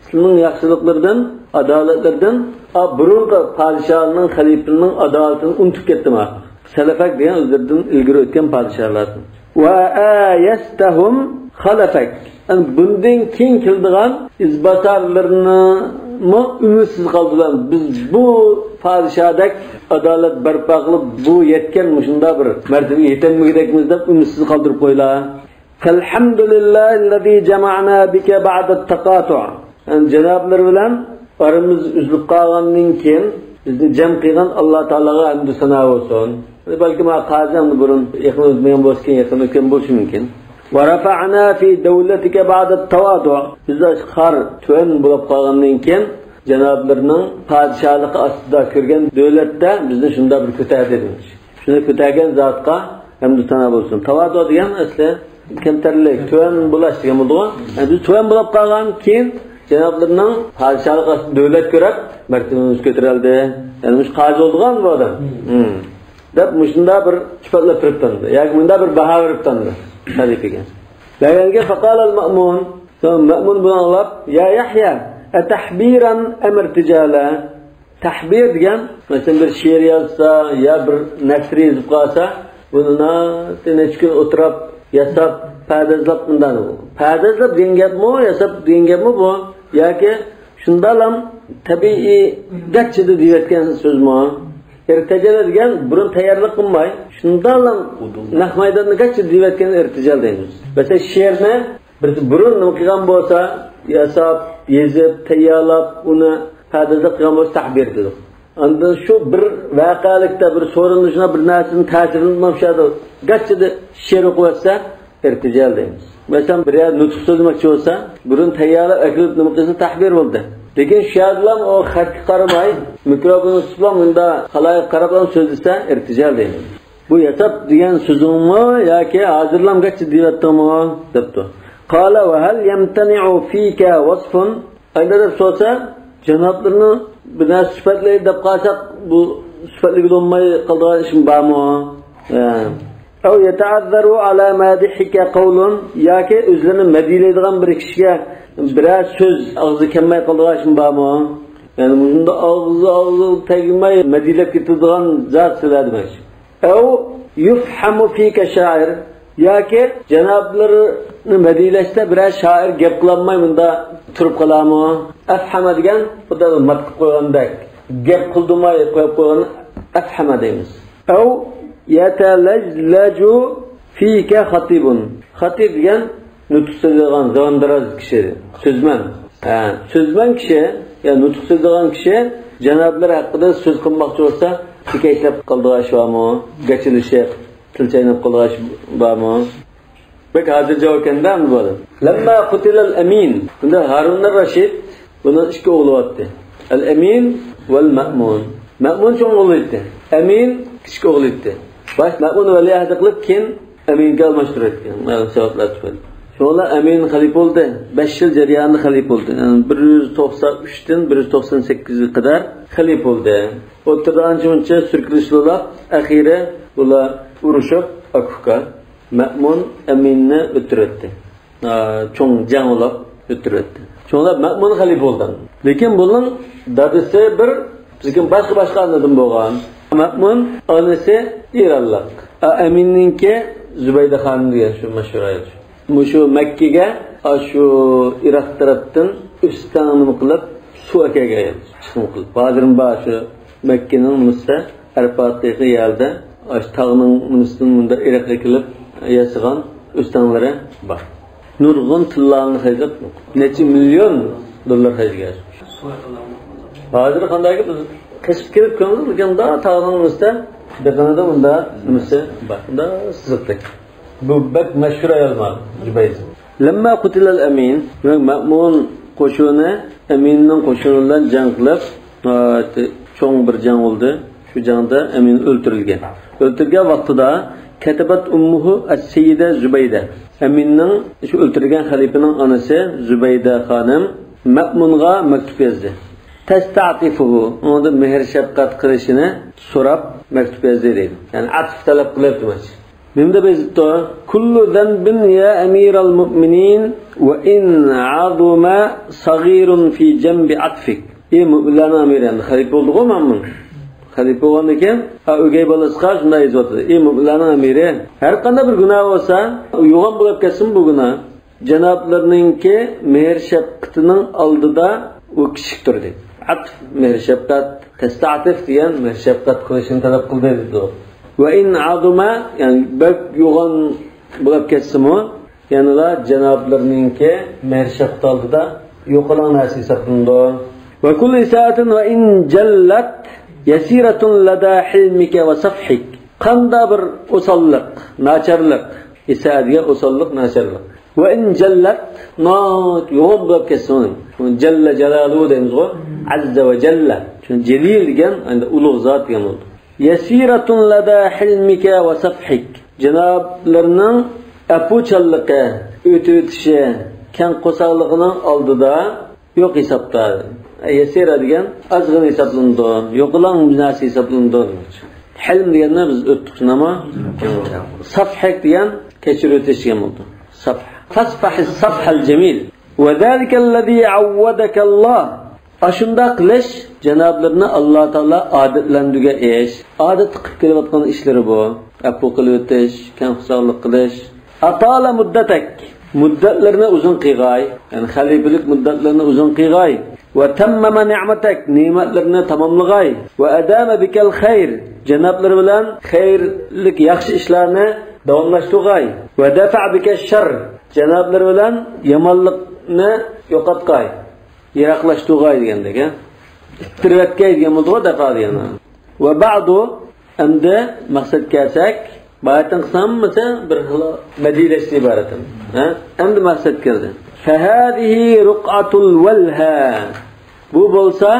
سىلىنىڭ ياخشىلىقلىرىدىن، ئادالەتلىرىدىن، ئا، بۇرۇنقى پادىشاھنىڭ، خەلىپىنىڭ ئادالىتىنى ئۇنتۇپ كەتتىم ھە. سەلەفەك دېگەن ئۆزلىرىدىن ئىلگىرى ئۆتكەن پادىشاھلار. ۋە ئەيەستەھۇم خەلەفەك. يەنى بۇندىن كېيىن كېلىدىغان ئىزباسارلىرىنىمۇ ئۈمىدسىز قالدۇرۇپ، بىز بۇ پادىشاھدەك ئادالەت بەرپا قىلىپ، بۇ يەتكەن مۇشۇنداق بىر مەرتىۋىگە يېتەلمىگۈدەكمىز دەپ ئۈمىدسىز قالدۇرۇپ قويلا. فالحمد لله الذي جمعنا بك بعد التقاطع. يەنى جانابلىرى بىلەن ئارىمىز ئۈزۈلۈپ قالغاندىن كېيىن بىزنى جەم قىلغان ئاللا تائالاغا ھەمدۇ سانا بولسۇن. بەلكىم قازى ئەمدى بۇرۇن يېقىن ئۆتمىگەن بولسا، كېيىن يېقىن ئۆتكەن بولۇشى مۇمكىن. ورفعنا في دولتك بعد التواضع. بىز خار، تۆۋەن بولۇپ قالغاندىن كېيىن جانابلىرىنىڭ پادىشاھلىقى ئاستىدا كۆرگەن دۆلەتتە بىزنى شۇنداق بىر كۆتەردى دېمەكچى. شۇنى كۆتەرگەن زاتقا ھەمدۇ سانا بولسۇن. تاۋادۇ دېگەن ئەسلى كەمتەرلىك، تۆۋەن بولاش دېگەن بولىدىغۇ. يەنى بىز تۆۋەن بولۇپ قالغان كېيىن جانابلىرىنىڭ پادىشاھلىق ئاستىدا دۆلەت كۆرۈپ، مەرتىۋىمىز كۆتۈرۈلدى. يەنى مۇشۇ قازى بولىدىغان بۇ ئادەم. ھىم. دەپ مۇشۇنداق بىر سۈپەتلەر بېرىپتىمدى. ياكى مۇنداق بىر باھا بېرىپتىمدى خەلىپىگە. بەرگەنگە فقال المأمون، مەمۇن بۇنى ئاڭلاپ، يا يەھيا، ئەتەھبىرەن ئەم ئىرتىجالە؟ تەھبىر دېگەن، مەسىلەن، بىر شېئىر يازسا يا بىر نەسر يېزىپ قالسا، بۇنى ناھايىتى نەچچە كۈن ئولتۇرۇپ، ياساپ، پەردازلاپ ئۇنداق. پەردازلاپ دېگەن گەپمۇ، ياساپ دېگەن گەپمۇ بۇ؟ ياكى شۇنداقلام تەبىئىي گەچچىدە دېيىۋەتكەن سۆزمۇ؟ ئىرتىجال دېگەن بۇرۇن تەييارلىق قىلماي، شۇنداقلام نەق مەيداندا گەچچىدە دېيىۋەتكەن ئىرتىجال دەيمىز. مەسىلەن، شېئىرنى بىر بۇرۇن نېمە قىلغان بولسا، ياساپ، يېزىپ، تەييارلاپ، ئۇنى پەردازلاپ قىلغان بولسا تەھبىر دېدۇق. ئاندىن شۇ بىر ۋەقەلىكتە، بىر سورۇندا شۇنداق بىر نەرسىنى تەسىرلىنىپ شۇ يەردە گەچچىدە شېئىر ئوقۇۋەتسە ئىرتىجال دەيمىز. مەسىلەن، بىر يەردە نۇتۇق سۆزلىمەكچى بولسا، بۇرۇن تەييارلاپ ئەكېلىپ نېمە قىلسا تەھبىر بولدى. لېكىن شۇ يەردىلا ئۇ خەتكە قارىماي، مىكروفوننى تۇتۇپلا مۇنداق خالايىق قاراپلا سۆزلىسە ئىرتىجال دەيمىز. بۇ ياساپ دېگەن سۆزۈڭمۇ ياكى ھازىرلام گەچچىدە دېيىۋەتتىڭمۇ؟ دەپتۇ. قال وهل يمتنع فيك وصف؟ ئەندە دەپ سورىسا، جانابلىرىنى بىر نەرسە سۈپەتلەي دەپ قالساق، بۇ سۈپەتلىگىلى بولماي قالىدىغان ئىشمۇ بارمۇ؟ ئە. أو يتعذر على مادحك قول، ياكى ئۆزلىرىنى مەدھىيلەيدىغان بىر كىشىگە بىرەر سۆز ئاغزىغا كەلمەي قالىدىغان ئىشمۇ بارمۇ؟ يەنى مۇشۇنداق ئاغزى ئاغزىغا تەگمەي مەدھىيلەپ كېتىدىغان زات سىلەر دېمەكچى. أو يفهم فيك شاعر، ياكى جانابلىرىنى مەدھىيلەشتە بىرەر شائىر گەپ قىلالماي مۇندا تۇرۇپ قالارمۇ؟ ئەفھەمە دېگەن خۇددى مات قىلىپ قويغاندەك، گەپ قىلدۇرماي قويۇپ قويغان ئەفھەمە دەيمىز. ئەۋ يەتەلەجلەجۇ فىكە خەتىبۇن. خەتىب دېگەن نۇتۇق سۆزلەيدىغان، زۇۋاندىراز كىشى، سۆزمەن. ھە، سۆزمەن كىشى، يا نۇتۇق سۆزلەيدىغان كىشى جانابلىرى ھەققىدە سۆز قىلماقچى بولسا، تېكەشلەپ قالىدىغان ئىش بارمۇ؟ گاچىلىشىپ، تىل چايناپ قالىدىغان ئىش بارمۇ؟ بەك ھازىرجاۋ ئىكەن-دە ئەمدى بۇ ئادەم. لەمما قۇتىلەل ئەمىن. بۇندا ھارۇن رەشىد، بۇنىڭ ئىككى ئوغلى بارتى. ئەل ئەمىن ۋەل مەمۇن. مەمۇن چوڭ ئوغلى ئىدى. ئەمىن كىچىك ئوغلى ئىدى. باش مەمۇن ۋەلىئەھدى قىلىپ، كېيىن ئەمىنگە ئالماشتۇرۇۋەتكەن. مەلۇم سەۋەبلەر تۈپەيلى. شۇڭا ئەمىن خەلىپە بولدى. بەش يىل جەريانىدا خەلىپە بولدى. يەنى بىر يۈز توقسان ئۈچتىن بىر يۈز توقسان سەككىزگە قەدەر خەلىپە بولدى. ئوتتۇرىدا ئانچە-مۇنچە سۈركىلىش بولۇپ، ئەخىرى بۇلار ئۇرۇشۇپ، ئاكا-ئۇكا. مەمۇن ئەمىننى ئۆلتۈرۈۋەتتى. ئا، چوڭ جەڭ بولۇپ ئۆلتۈرۈۋەتتى. شۇڭا مەمۇن خەلىپە بولدى. لېكىن بۇنىڭ دادىسى بىر، لېكىن باشقا، باشقا ئانىدىن بولغان. مەمۇن ئانىسى ئىرانلىق. ئا، ئەمىننىڭكى زۇبەيدە خانىم دېگەن شۇ مەشھۇر ئايال. مۇشۇ مەككىگە، ئا، شۇ ئىراق تەرەپتىن ئۆستەڭ نېمە قىلىپ، سۇ ئەكەلگەن ئايال. چىقىم قىلىپ. ھازىرمۇ بار شۇ مەككىنىڭ نېمىسىدە، ئەرپات دېگەن يەردە، ئاشۇ تاغنىڭ نېمىسىدىن مۇنداق ئېرىققا كېلىپ ياسىغان ئۆستەڭلىرى بار. نۇرغۇن تىللانى خەجلەپ، نەچچە مىليون دوللار خەجلىگەن. ھازىر قانداق گەپ، بىز قېچىپ كېلىپ كۆرىمىز، لېكىن مۇنداق تاغنىڭ ئۈستىدە بىر دانىدا مۇنداق نېمىسى بار، مۇنداق سىزىقتەك. بۇ بەك مەشھۇر ئايال بار، زۇبەيدە. لەمما قۇتىلەل ئەمىن، دېمەك، مەمۇن قوشۇنى ئەمىننىڭ قوشۇنى بىلەن جەڭ قىلىپ، ناھايىتى چوڭ بىر جەڭ بولدى. شۇ جەڭدە ئەمىن ئۆلتۈرۈلگەن. ئۆلتۈرگەن ۋاقتىدا كەتەبەت ئۇممۇھۇ ئەس-سەييىدە زۇبەيدە. ئەمىننىڭ، شۇ ئۆلتۈرگەن خەلىپىنىڭ ئانىسى زۇبەيدە خانىم مەمۇنغا مەكتۇپ يازدى. تەستەئتىفۇھۇ، ئۇنىڭدىن مېھىر شەپقەت قىلىشىنى سوراپ مەكتۇپ يازدى دەيدۇ. يەنى ئەتىپ تەلەپ قىلىپ دېمەكچى. نېمە دەپ يېزىپتۇ؟ كۇللۇ زەنبىن يا ئەمىرەل مۇئمىنىن ۋە ئىن ئەزۇمە سەغىرۇن فى جەنبى ئەتفىك. ئى مۆمىنلەرنىڭ ئەمىرى، ئەمدى خەلىپە بولدىغۇ مەمۇن. خەلىپە بولغاندىن كېيىن، ھە، ئۆگەي بالىسىغا شۇنداق يېزىۋاتىدۇ. ئى مۆمىنلەرنىڭ ئەمىرى، ھەر قانداق بىر گۇناھ بولسا، يوغان بولۇپ كەتسىمۇ بۇ گۇناھ، جانابلىرىنىڭكى مېھىر شەپقىتىنىڭ ئالدىدا ئۇ كىچىك تۇردى. ئەتف، مېھىر شەپقەت، تەستەتىف دېگەن مېھىر شەپقەت قىلىشنى تەلەپ قىلدى دېدى. ۋە ئىن ئەزۇمە، يەنى بەك يوغان بولۇپ كەتسىمۇ، يەنىلا جانابلىرىنىڭكى مېھىر شەپقىتى ئالدىدا يوقىلاڭ نەرسە ھېسابلىنىدۇ. ۋە كۇللۇ ئىسائەتىن ۋە ئىن جەللەت يەسىرەتۇن لەدە ھىلمىكە ۋە سەفھىك. قاندا بىر ئوساللىق، ناچارلىق، ئىسائە دېگەن ئوساللىق، ناچارلىق. ۋە ئىن جەللەت، ناھايىتى يوغان بولۇپ كەتسۇن. جەللە جەلالۇ دەيمىزغۇ، ئەززە ۋە جەللە. شۇ جەلىل دېگەن ئەمدى ئۇلۇغ زات دېگەن بولىدۇ. يەسىرەتۇن لەدە ھىلمىكە ۋە سەفھىك. جانابلىرىنىڭ ئەپۇچانلىقى، ئۆتۈۋېتىشى، كەڭ قورساقلىقىنىڭ ئالدىدا يوق ھېسابتا. يەسىرە دېگەن ئازغىنە ھېسابلىنىدۇ، يوقىلاڭ نەرسە ھېسابلىنىدۇ. ھىلم دېگەننى بىز ئۆتتۇق شۇنداقمۇ؟ سەفھىك دېگەن كەچۈرۈۋېتىش دېگەن بولىدۇ. سەفھ. فەسفەھىس سەفھەل جەمىل. ۋە زالىكەللەزى ئەۋۋەدەكەللا. ئاشۇنداق قىلىش جانابلىرىنى ئاللا تائالا ئادەتلەندۈرگەن ئىش. ئادەتتە قىلىپ كېلىۋاتقان ئىشلىرى بۇ. ئەپۇ قىلىۋېتىش، كەڭ قورساقلىق قىلىش. ئەتالە مۇددەتەك. مۇددەتلىرىنى ئۇزۇن قىلغاي. يەنى خەلىپىلىك مۇددەتلىرىنى ئۇزۇن قىلغاي. ۋە تەممەمە نىئمەتەك. نېمەتلىرىنى تاماملىغاي. ۋە ئەدامە بىكەل خەير. جانابلىرى بىلەن خەيرلىك ياخشى ئىشلارنى داۋاملاشتۇرغاي. ۋە دەفە بىكەش شەر. جانابلىرى بىلەن يامانلىقنى يوقاتقاي. يىراقلاشتۇرغاي دېگەندەك، ھە؟ ئىتتىرىۋەتكەي دېگەن بولىدىغۇ، دەپا دېگەن. ۋە بەئدۇ، ئەمدى مەقسەتكە كەلسەك، بايىتىنقىسى ھەممىسى بىر خىل مەدھىيلەشتىن ئىبارەت. ھە؟ ئەمدى مەقسەت كىردى. فەھازىھى رۇقئەتۇل ۋەلھە. بۇ بولسا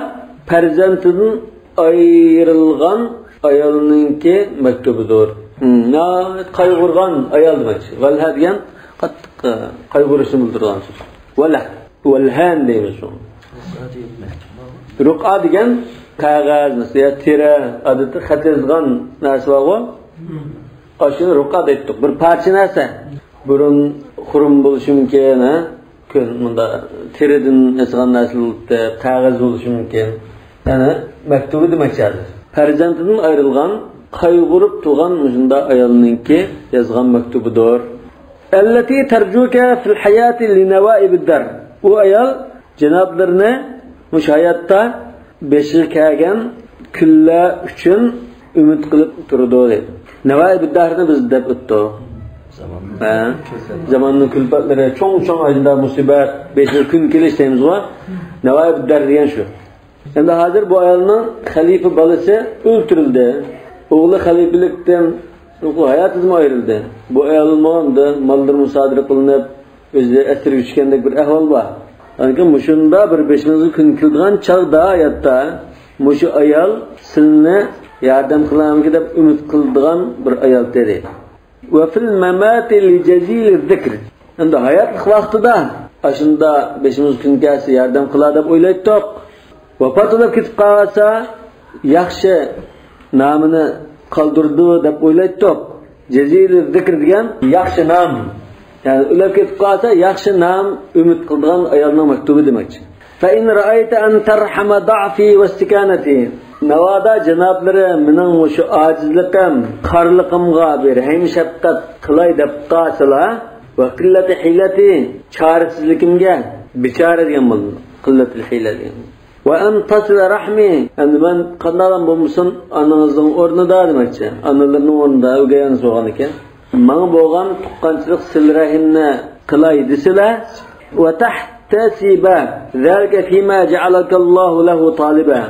پەرزەنتىدىن ئايرىلغان ئايالنىڭكى مەكتۇبىدۇر. ھىم، ناھايىتى قايغۇرغان ئايال دېمەكچى. ۋەلھە دېگەن قاتتىق، ئە، قايغۇرۇشنى بىلدۈرىدىغان سۆز. ۋەلھە. ۋەلھەن دەيمىز شۇڭا. رۇقئە دېگەن قەغەز، مەسىلەن، يا تېرە، ئادەتتە خەت يازىدىغان نەرسە بارغۇ. ئاشۇنى رۇقئە دەيتتۇق. بىر پارچە نەرسە. بۇرۇن خۇرۇم بولۇشى مۇمكىن، ھە؟ كۆن-، مۇندا تېرىدىن ياسىغان نەرسە بولۇپتۇ، قەغەز بولۇشى مۇمكىن. يەنى مەكتۇبى دېمەكچى ھازىر. پەرزەنتىدىن ئايرىلغان قايغۇرۇپ تۇرغان مۇشۇنداق ئايالنىڭكى يازغان مەكتۇبىدۇر. التي ترجوك في الحياة لنوائب الدهر. ئۇ ئايال جانابلىرىنى مۇشۇ ھاياتتا بېشىغا كەلگەن كۈنلەر ئۈچۈن ئۈمىد قىلىپ تۇرىدۇ دەيدۇ. نوائب الدهرنى بىز دەپ ئۆتتۇق. ھە، زاماننىڭ كۈلپەتلىرى، چوڭ-چوڭ ئاشۇنداق مۇسىبەت، بېشىغا كۈن كېلىش دەيمىزغۇ. نوائب الدهر دېگەن شۇ. ئەمدى ھازىر بۇ ئايالنىڭ خەلىپە بالىسى ئۆلتۈرۈلدى. ئوغلى خەلىپىلىكتىن ھاياتىدىنمۇ ئايرىلدى. بۇ ئايالمۇ ئەمدى ماللىرى مۇسادىرە قىلىنىپ، ئۆزى ئەسىرگە چۈشكەندەك بىر ئەھۋال بار. لېكىن مۇشۇنداق بىر بېشىڭىزغا كۈن كېلىدىغان چاغدا ھاياتتا مۇشۇ ئايال سىلىنى ياردەم قىلارمىكىن دەپ ئۈمىد قىلىدىغان بىر ئايال ئىدى. وفي الممات لجزيل الذكر. ئەمدى ھاياتلىق ۋاقتىدا ئاشۇنداق بېشىمىزغا كۈن كەلسە ياردەم قىلار دەپ ئويلايتتۇق. ۋاپات بولۇپ كېتىپ قالسا ياخشى نامىنى قالدۇرىدۇ دەپ ئويلايتتۇق. جزيل الذكر دېگەن ياخشى نام. يەنى ئۆلۈپ كېتىپ قالسا ياخشى نام ئۈمىد قىلىدىغان ئايالنىڭ مەكتۇبى دېمەكچى. فإن رأيت أن ترحم ضعفي واستكانتي. ناۋادا جانابلىرى مېنىڭ مۇشۇ ئاجىزلىقىم، خارلىقىمغا بىر رەھىم شەپقەت قىلاي دەپ قالسىلا، وقلة حيلتي، چارىسىزلىكىمگە، بىچارە دېگەن بولىدۇ. قلة الحيلة دېگەن. وأن تصل رحمي، ئەمدى مەن قانداقلا بولمىسۇن ئانىڭىزنىڭ ئورنىدا دېمەكچى. ئانىلىرىنىڭ ئورنىدا ئۆگەي ئانىسى بولغان ئىكەن. ماڭا بولغان تۇغقانچىلىق سىلە رەھىمنى قىلاي دېسىلە، وتحتسب ذلك فيما جعلك الله له طالبا.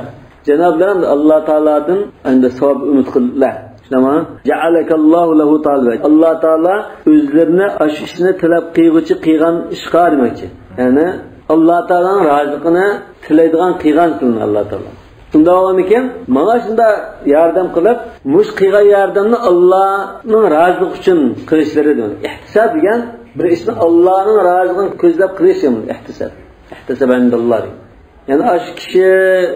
جانابلىرىم ئاللا تائالادىن ئەمدى ساۋاب ئۈمىد قىلىلا. شۇنداقمۇ؟ جعلك الله له طالبا. ئاللا تائالا ئۆزلىرىنى ئاشۇ ئىشنى تەلەپ قىلغۇچى قىلغان ئىشقا دېمەكچى. يەنى ئاللا تائالانىڭ رازىلىقىنى تىلەيدىغان قىلغان سىلىنى ئاللا تائالا. شۇنداق بولغاندىكىن، ماڭا شۇنداق ياردەم قىلىپ، مۇشۇ قىلغان ياردەمنى ئاللانىڭ رازىلىقى ئۈچۈن قىلىشلىرى دېگەن. ئېھتىساب دېگەن بىر ئىشنى ئاللانىڭ رازىلىقىنى كۆزلەپ قىلىش دېگەن ئېھتىساب. ئېھتىساب ئىنداللا دېگەن. يەنى ئاشۇ كىشى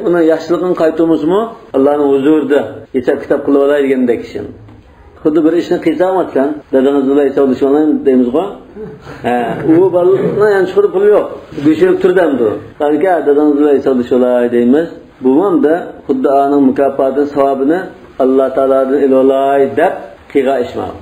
ئۇنىڭ ياخشىلىقىنى قايتۇرمىسىمۇ، ئاللانىڭ ھۇزۇرىدا ھېساب-كىتاب قىلىۋالاي دېگەندەك كىشى. خۇددى بىر ئىشنى قىلساڭ، مەسىلەن، دادىڭىز بىلەن ھېسابلىشىۋالاي دەيمىزغۇ. ھە، ئۇ بالىنىڭ يانچۇقىدا پۇل يوق. گۆشىلىك تۇردى ئەمدى. قانكا، دادىڭىز بىلەن ھېسابلىشىۋالاي دەيمىز. بۇمۇ ئەمدى خۇددى ئانىڭ مۇكاپاتىنى، ساۋابىنى ئاللا تائالادىن ئېلىۋالاي دەپ قىلغان ئىش مانا.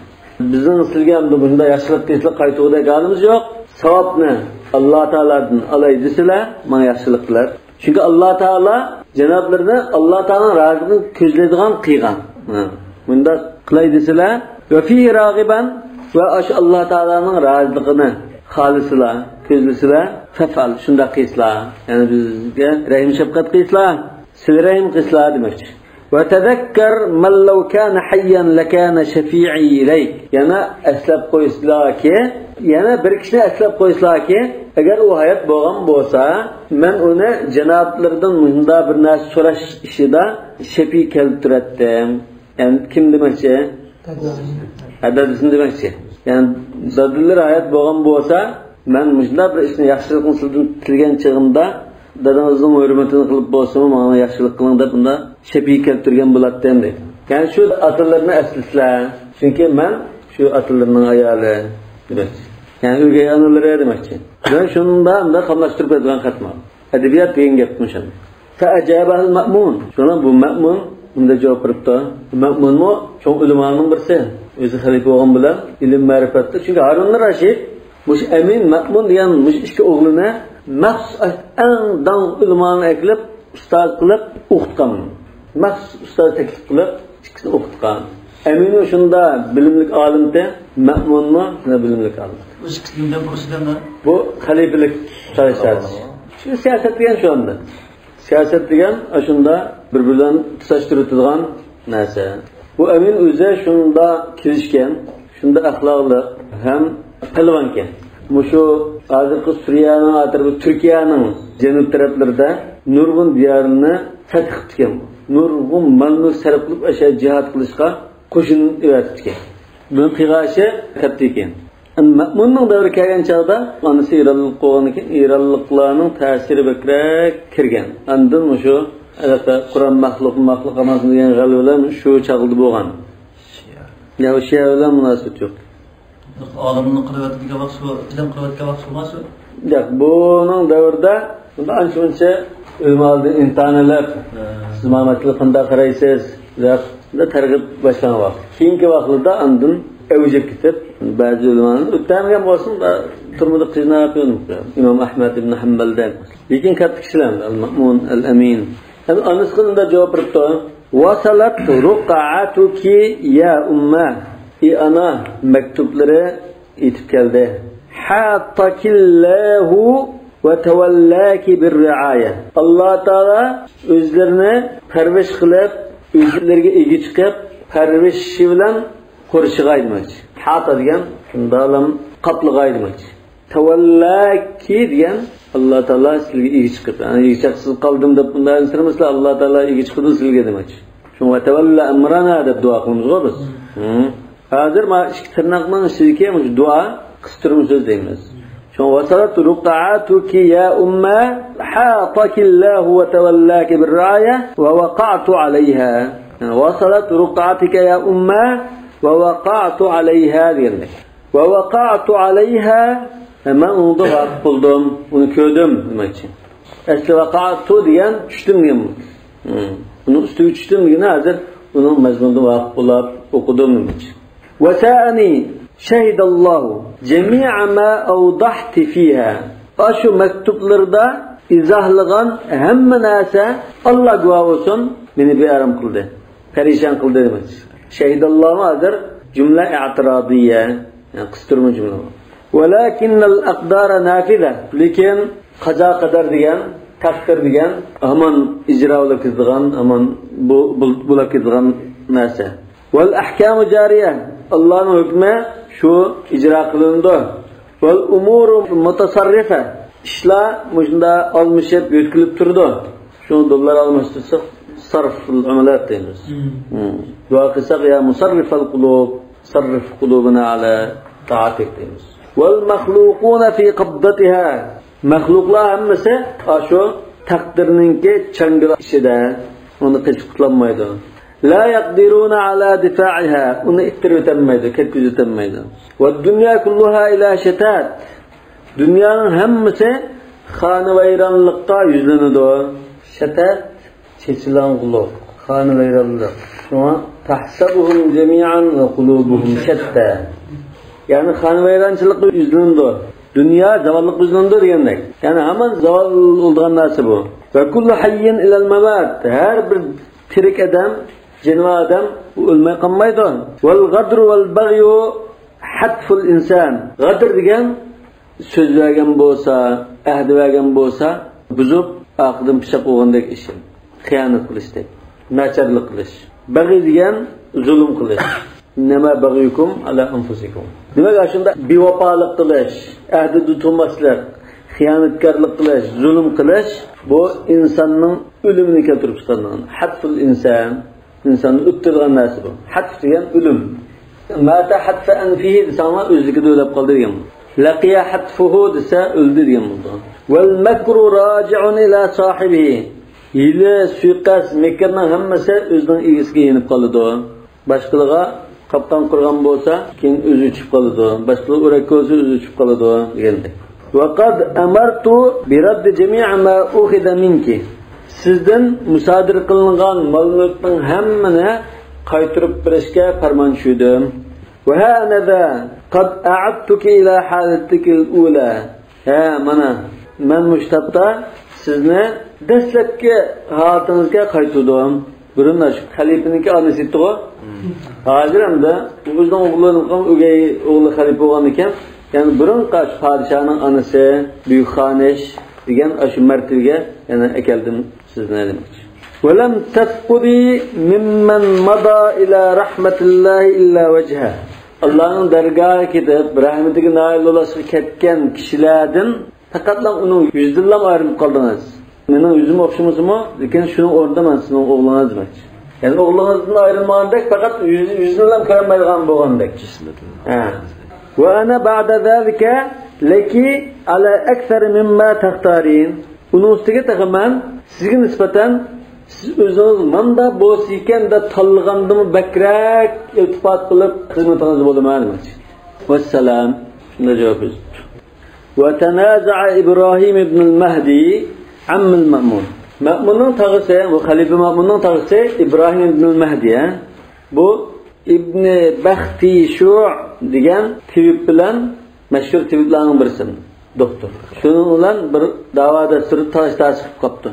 بىزنىڭ سىلىگە ئەمدى مۇشۇنداق ياخشىلىق قىلسىلا قايتۇرغۇدەك ھالىمىز يوق. ساۋابنى ئاللا تائالادىن ئالاي دېسىلە، ماڭا ياخشىلىق قىلار. چۈنكى ئاللا تائالا جانابلىرىنى ئاللا تائالانىڭ رازىلىقىنى كۆزلەيدىغان قىلغان. ھە. مۇنداق قىلاي دېسىلە، وفيه راغبا، ۋە ئاشۇ ئاللا تائالانىڭ رازىلىقىنى خالىسىلا، كۆزلىسىلا، فافعل، شۇنداق قىلسىلا. يەنى بىزگە رەھىم شەپقەت قىلسىلا، سىلە رەھىم قىلسىلا دېمەكچى. وتذكر من لو كان حيا لكان شفيعي إليك. يەنە ئەسلەپ قويسىلاكى، يەنە بىر كىشىنى ئەسلەپ قويسىلاكى، ئەگەر ئۇ ھايات بولغان بولسا، مەن ئۇنى جانابلىرىدىن مۇشۇنداق بىر نەرسە سوراش ئىشىدا شەپىئىي كەلتۈرەتتىم. يەنى كىم دېمەكچى؟ ھە، دادىسىنى دېمەكچى. يەنى دادىلىرى ھايات بولغان بولسا، مەن مۇشۇنداق بىر ئىشنى، ياخشىلىقنى سىزدىن تىلىگەن چېغىمدا، دادىڭىزنىڭ ھۆرمىتىنى قىلىپ بولسىمۇ، ماڭا ياخشىلىق قىلىڭ دەپ، ئۇنداق شەپىئىي كەلتۈرگەن بولاتتىم دەيدۇ. يەنى شۇ ئاتىلىرىنى ئەسلىسىلە، چۈنكى مەن شۇ ئاتىلىرىنىڭ ئايالى دېمەكچى. يەنى ئۆگەي ئانىلىرى دېمەكچى. مەن شۇنداق، مۇنداق قاملاشتۇرۇپ بەرگەن خەتمۇ. ئەدەبىيات دېگەن گەپ مۇشۇ. فأجابه المأمون. شۇڭا بۇ مەمۇن مۇنداق جاۋاب بېرىپتۇ. مەمۇنمۇ چوڭ ئۆلىمانىڭ بىرسى. ئۆزى خەلىپە بولغان بىلەن ئىلىم مەرىپەتتە. چۈنكى ھارۇن رەشىد مۇشۇ ئەمىن، مەمۇن دېگەن مۇشۇ ئىككى ئوغلىنى مەخسۇس ئەڭ داڭلىق ئۆلىمانى ئەكىلىپ، ئۇستاز قىلىپ ئوقۇتقان. مەخسۇس ئۇستاز تەكلىپ قىلىپ، ئىككىسىنى ئوقۇتقان. ئەمىنمۇ شۇنداق بىلىملىك ئالىمتى، مەمۇنمۇ شۇنداق بىلىملىك ئالىم. بۇ ئىككىسى نېمە بىلەن بۇرسى دەمدە؟ بۇ خەلىپىلىك سىياسەت. شۇ سىياسەت دېگەن شۇ ئەمدى. سىياسەت دېگەن ئاشۇنداق بىر-بىرى بىلەن تۇتاشتۇرۇۋېتىدىغان نەرسە. بۇ ئەمىن ئۆزى شۇنداق كېلىشكەن، شۇنداق ئەخلاقلىق ھەم پەلۋانكەن. مۇشۇ ھازىرقى سۈرىيەنىڭ ئەتراپى، تۈركىيەنىڭ جەنۇب تەرەپلىرىدە نۇرغۇن دىيارنى پەتھ قىپتىكەن. نۇرغۇن مال-مۈلۈك سەرپ قىلىپ، ئاشۇ جىھاد قىلىشقا قوشۇن ئەۋەتىپتىكەن. بۇنى قىلغان ئىشى كاتتا ئىكەن. ئەمما مەمۇننىڭ دەۋرى كەلگەن چاغدا ئانىسى ئىرانلىق بولغاندىكىن، ئىرانلىقلارنىڭ تەسىرى بەكرەك كىرگەن. ئاندىن مۇشۇ ھېلىقى قۇرام مەخلۇق، مەخلۇق ئەمەس دېگەن غەلۋىلەر شۇ چاغدا بولغان. يا شىئە بىلەن مۇناسىۋىتى يوق. ئالىمنىڭ قىلىۋەتتى دېگەن ۋاقتى شۇ، ئىلىم قىلىۋەتكەن ۋاقتى شۇ مۇ شۇ؟ ياق، بۇنىڭ دەۋرىدە بۇندا ئانچە-مۇنچە ئۆلىمالىرىدىن ئىمتىھان ئېلىپ، ھە، سىز ماڭا مەسىلىگە قانداق قارايسىز؟ بۇنداق تەرغىب باشلانغان ۋاقىت. كېيىنكى ۋاقىتلاردا ئاندىن ئەۋجىگە كېتىپ، بەزى ئۆلىمالارنى ئۆتەمگەن بولسىمۇ، تۈرمىدە قىيناپ يۈرمىكتە. ئىمام ئەھمەد ئىبن ھەمبەلدەك. لېكىن كاتتا كىشىلەر، ئەل مەئمۇن، ئەل ئەمىن. ھەم ئانىسىغا مۇنداق جاۋاب بېرىپتۇ: «ۋاسالەت رۇقەئەتۇكى يا ئۇممە». ئى ئانا، مەكتۇپلىرى يېتىپ كەلدى. «ھاتاكىللاھۇ ۋە تەۋەللاكى بىر رىئايە». ئاللا تائالا ئۆزلىرىنى پەرۋىش قىلىپ، ئۆزلىرىگە ئىگە چىقىپ، پەرۋىشى بىلەن قورشىغاي دېمەكچى. ھاتا دېگەن شۇنداقلام قاپلىغاي دېمەكچى. تەۋەللاكى دېگەن، ئاللا تائالا سىلىگە ئىگە چىقىپ، يەنى ئىگە چىقىسىز قالدىم دەپ بۇنداق ئەنسىرىمەسلەر، ئاللا تائالا ئىگە چىقىدۇ سىلىگە دېمەكچى. شۇڭا «ۋە تەۋەللا ئەمرانا» دەپ دۇئا قىلىمىزغۇ بىز. ھە. ھازىر مانا ئىككى تىرناقنىڭ ئىچىدىكى مۇشۇ دۇئا قىستۇرما سۆز دەيمىز. شۇڭا «ۋاسالەت رۇقەئەتۇكى يا ئۇممە، ھاتاكىللاھۇ ۋە تەۋەللاكى بىر رىئايە، ۋە ۋەقەئتۇ ئەلەيھا». يەنى «ۋاسالەت رۇقەئەتىكە يا ئۇممە، ۋە ۋەقەئتۇ ئەلەيھا» دېگەندەك. «ۋە ۋەقەئتۇ ئەلەيھا»، مەن ئۇنىڭدا ۋاقىپ بولدۇم، ئۇنى كۆردۈم دېمەكچى. ئەسلى «ۋەقەئتۇ» دېگەن چۈشتۈم دېگەن بۇ. ھىم. ئۇنىڭ ئۈستىگە چۈشتۈم دېگىنى ھازىر ئۇنىڭ مەزمۇنىدا ۋاقىپ بولاپ ئوقۇدۇم دېمەكچى. «ۋە سەئەنى شەھىدەللاھۇ جەمىئە ما ئەۋدەھتى فىھا». ئاشۇ مەكتۇپلىرىدا ئىزاھلىغان ھەممە نەرسە، ئاللا گۇۋاھ بولسۇن، مېنى بىئارام قىلدى. پەرىشان قىلدى دېمەكچى. شەھىداللاھمۇ ھازىر جۈملە ئەتىرازىيە، يەنى قىستۇرما جۈملە. ۋەلاكىننەل ئەقدارە نافىزە. لېكىن قازا قەدەر دېگەن، تەقدىر دېگەن ھامان ئىجرا بولاپ كېتىدىغان، ھامان بۇ، بۇ، بولاپ كېتىدىغان نەرسە. ۋەل ئەھكامۇ جارىيە. ئاللانىڭ ھۆكمى شۇ ئىجرا قىلىنىدۇ. ۋەل ئۇمۇرۇ مۇتەسەررىفە. ئىشلار مۇشۇنداق ئالمىشىپ، يۆتكىلىپ تۇرىدۇ. شۇ دوللار ئالماشتۇرساق، سەرفۇل ئەمەلات دەيمىز. مم. مم. دۇئا قىلساق، يا مۇسەررىفەل قۇلۇب، سەررىف قۇلۇبىنا ئەلا تائەتىك دەيمىز. ۋەل مەخلۇقۇنە فى قەبدەتىھا. مەخلۇقلار ھەممىسى ئاشۇ تەقدىرنىڭكى چاڭگىلى ئىچىدە، ئۇنى قېچىپ قۇتۇلالمايدۇ. لا يەقدىرۇنە ئەلا دىفائىھا. ئۇنى ئىتتىرىۋېتەلمەيدۇ، كەتكۈزۈۋېتەلمەيدۇ. ۋەددۇنيا كۇللۇھا ئىلا شەتات. دۇنيانىڭ ھەممىسى خانىۋەيرانلىققا يۈزلىنىدۇ. شەتات، چېچىلاڭغۇلۇق، خانىۋەيرانلىق. شۇڭا تەھسەبۇھۇم جەمىئەن ۋە قۇلۇبۇھۇم شەتتا. يەنى خانىۋەيرانچىلىققا يۈزلىنىدۇ. دۇنيا زاۋاللىققا يۈزلىنىدۇ دېگەندەك. يەنى ھامان زاۋال بولىدىغان نەرسە بۇ. ۋە كۇللۇ ھەييىن ئىلەل مەمات. ھەر بىر تىرىك ئادەم، جېنىۋار ئادەم، ئۇ ئۆلمەي قالمايدۇ. ۋەل غەدرۇ ۋەل بەغيۇ ھەتفۇل ئىنسان. غەدىر دېگەن سۆز بەرگەن بولسا، ئەھدى بەرگەن بولسا، بۇزۇپ، ئارقىدىن پىشاپ قويغاندەك ئىش. خىيانەت قىلىشتەك، ناچارلىق قىلىش. بەغي دېگەن زۇلۇم قىلىش. ئىننەما بەغيۇكۇم ئەلا ئەنفۇسىكۇم. دېمەك، ئاشۇنداق بىۋاپالىق قىلىش، ئەھدىدە تۇرماسلىق، خىيانەتكارلىق قىلىش، زۇلۇم قىلىش، بۇ ئىنساننىڭ ئۆلۈمىنى كەلتۈرۈپ چىقارىدىغان. ھەتفۇل ئىنسان. ئىنساننى ئۆلتۈرىدىغان نەرسە بۇ. ھەتف دېگەن ئۆلۈم. ماتا ھەتفە ئەنفىھى دېسەڭلار، ئۆزلۈكىدە ئۆلۈپ قالدى دېگەن بولىدۇ. لەقىيە ھەتفۇھۇ دېسە، ئۆلدى دېگەن بولىدۇ. ۋەل مەكرۇ راجىئۇن ئىلا ساھىبىھى. ھىيلە، سۇيىقەست، مىكىرنىڭ ھەممىسى ئۆزىنىڭ ئىگىسىگە يېنىپ قالىدۇ. باشقىلىغا قاپقان قۇرغان بولسا، كېيىن ئۆزى چۈشۈپ قالىدۇ. باشقىلار ئورەك كولسا، ئۆزى چۈشۈپ قالىدۇ دېگەندەك. ۋەقەد ئەمەرتۇ بىرەددى جەمىئە ما ئۇخىزە مىنكى. سىزدىن مۇسادىرە قىلىنغان مال-مۈلۈكنىڭ ھەممىنى قايتۇرۇپ بېرىشكە پەرمان چۈشۈردۈم. ۋەھەئەنەزا قەد ئەئەدتۇكى ئىلە ھالەتىكىل ئۇلە. ھە، مانا، مەن مۇشۇ تاپتا سىزنى دەسلەپكى ھالىتىڭىزگە قايتۇردۇم. بۇرۇن شۇ خەلىپىنىڭكى ئانىسى ئىدىغۇ. ھازىر ئەمدى ئۆزىنىڭ ئوغلىنىڭ ئۆگەي ئوغلى خەلىپە بولغاندىكىن، يەنى بۇرۇنقى شۇ پادىشاھنىڭ ئانىسى، بۈيۈك خانىش دېگەن ئاشۇ مەرتىۋىگە يەنە ئەكەلدىم سىزنى دېمەكچى. ۋەلەم تەفقۇدى مىممەن مادا ئىلە رەھمەتىللاھى ئىللا ۋەجھە. ئاللانىڭ دەرگاھىغا كېتىپ، رەھمىتىگە نائىل بولۇشقا كەتكەن كىشىلەردىن پەقەتلا ئۇنىڭ يۈزىدىنلا ئايرىلىپ قالدىڭىز. مېنىڭ يۈزۈم ئوخشىمىسىمۇ، لېكىن شۇنىڭ ئورنىدا مەن سىزنىڭ ئوغلىڭىز دېمەكچى. يەنى ئوغلىڭىزدىن ئايرىلمىغاندەك، پەقەت يۈز-، يۈزىنىلا كۆرەلمەيدىغان بولغاندەك. ھە. ۋە ئەنا بەئدە زالىكە لەكى ئەلا ئەكسەر مىمما تەختارىن. ئۇنىڭ ئۈستىگە تېخى مەن سىزگە نىسبەتەن، سىز ئۆزىڭىز ماندا بولسا ئىكەن دەپ تاللىغاندىمۇ بەكرەك ئىلتىپات قىلىپ خىزمىتىڭىزدە بولىمەن دېمەكچى. ۋەسسالام. شۇنداق جاۋاب يېزىپتۇ. وتنازع إبراهيم بن المهدي عم المأمون. مەمۇننىڭ تاغىسى، بۇ خەلىپە مەمۇننىڭ تاغىسى ئىبراھىم ئىبنۇل مەھدى، ھە؟ بۇ ئىبنى بەختىشۇ دېگەن تېۋىپ بىلەن، مەشھۇر تېۋىپلارنىڭ بىرسى، دوختۇر. شۇنىڭ بىلەن بىر داۋا دەستۇرى تالاش تارتىش قىلىپ قاپتۇ.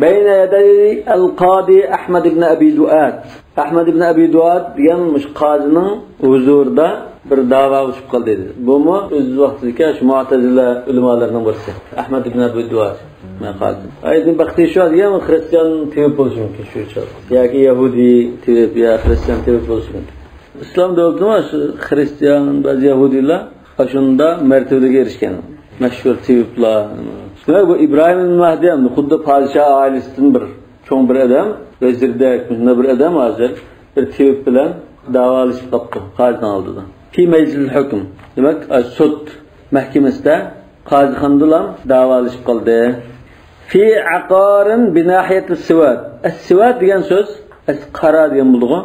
بەينە يەدەي ئەل قادى ئەھمەد ئىبن ئەبى دۇئاد. ئەھمەد ئىبن ئەبى دۇئاد دېگەن مۇشۇ قازىنىڭ ھۇزۇرىدا بىر داۋا ئۇچۇپ قالدى دېدى. بۇمۇ ئۆز ۋاقتىدىكى شۇ مۇئتەزىلە ئۆلىمالىرىنىڭ بىرسى. ئەھمەد ئىبن ئەبى دۇئاد. مەن قازى. ئايدىن بەختىشۇ دېگەن خىرىستىيان تېۋىپ بولۇشى مۇمكىن شۇ چاغدا. ياكى يەھۇدىي تېۋىپ يا خىرىستىيان تېۋىپ بولۇشى مۇمكىن. ئىسلام دۆلىتىمۇ شۇ خىرىستىيان، بەزى يەھۇدىيلار ئاشۇنداق مەرتىۋىلىككە ئېرىشكەن. مەشھۇر تېۋىپلار. شۇنداق بۇ ئىبراھىم ئىبن مەھدى ھەم خۇددى پادىشاھ ئائىلىسىدىن بىر چوڭ بىر ئادەم، ۋەزىردەك، مۇشۇنداق بىر ئادەم ھازىر بىر تېۋىپ بىلەن داۋالىشىپ قاپتۇ قازىنىڭ ئالدىدا. في مجلس الحكم. دېمەك، سوت مەھكىمىسىدە قازىخانىدىلا داۋالىشىپ قالدى. في عقار بناحية السواد. ئەس-سىۋاد دېگەن سۆز، ئەس-، قارا دېگەن بولىدىغۇ.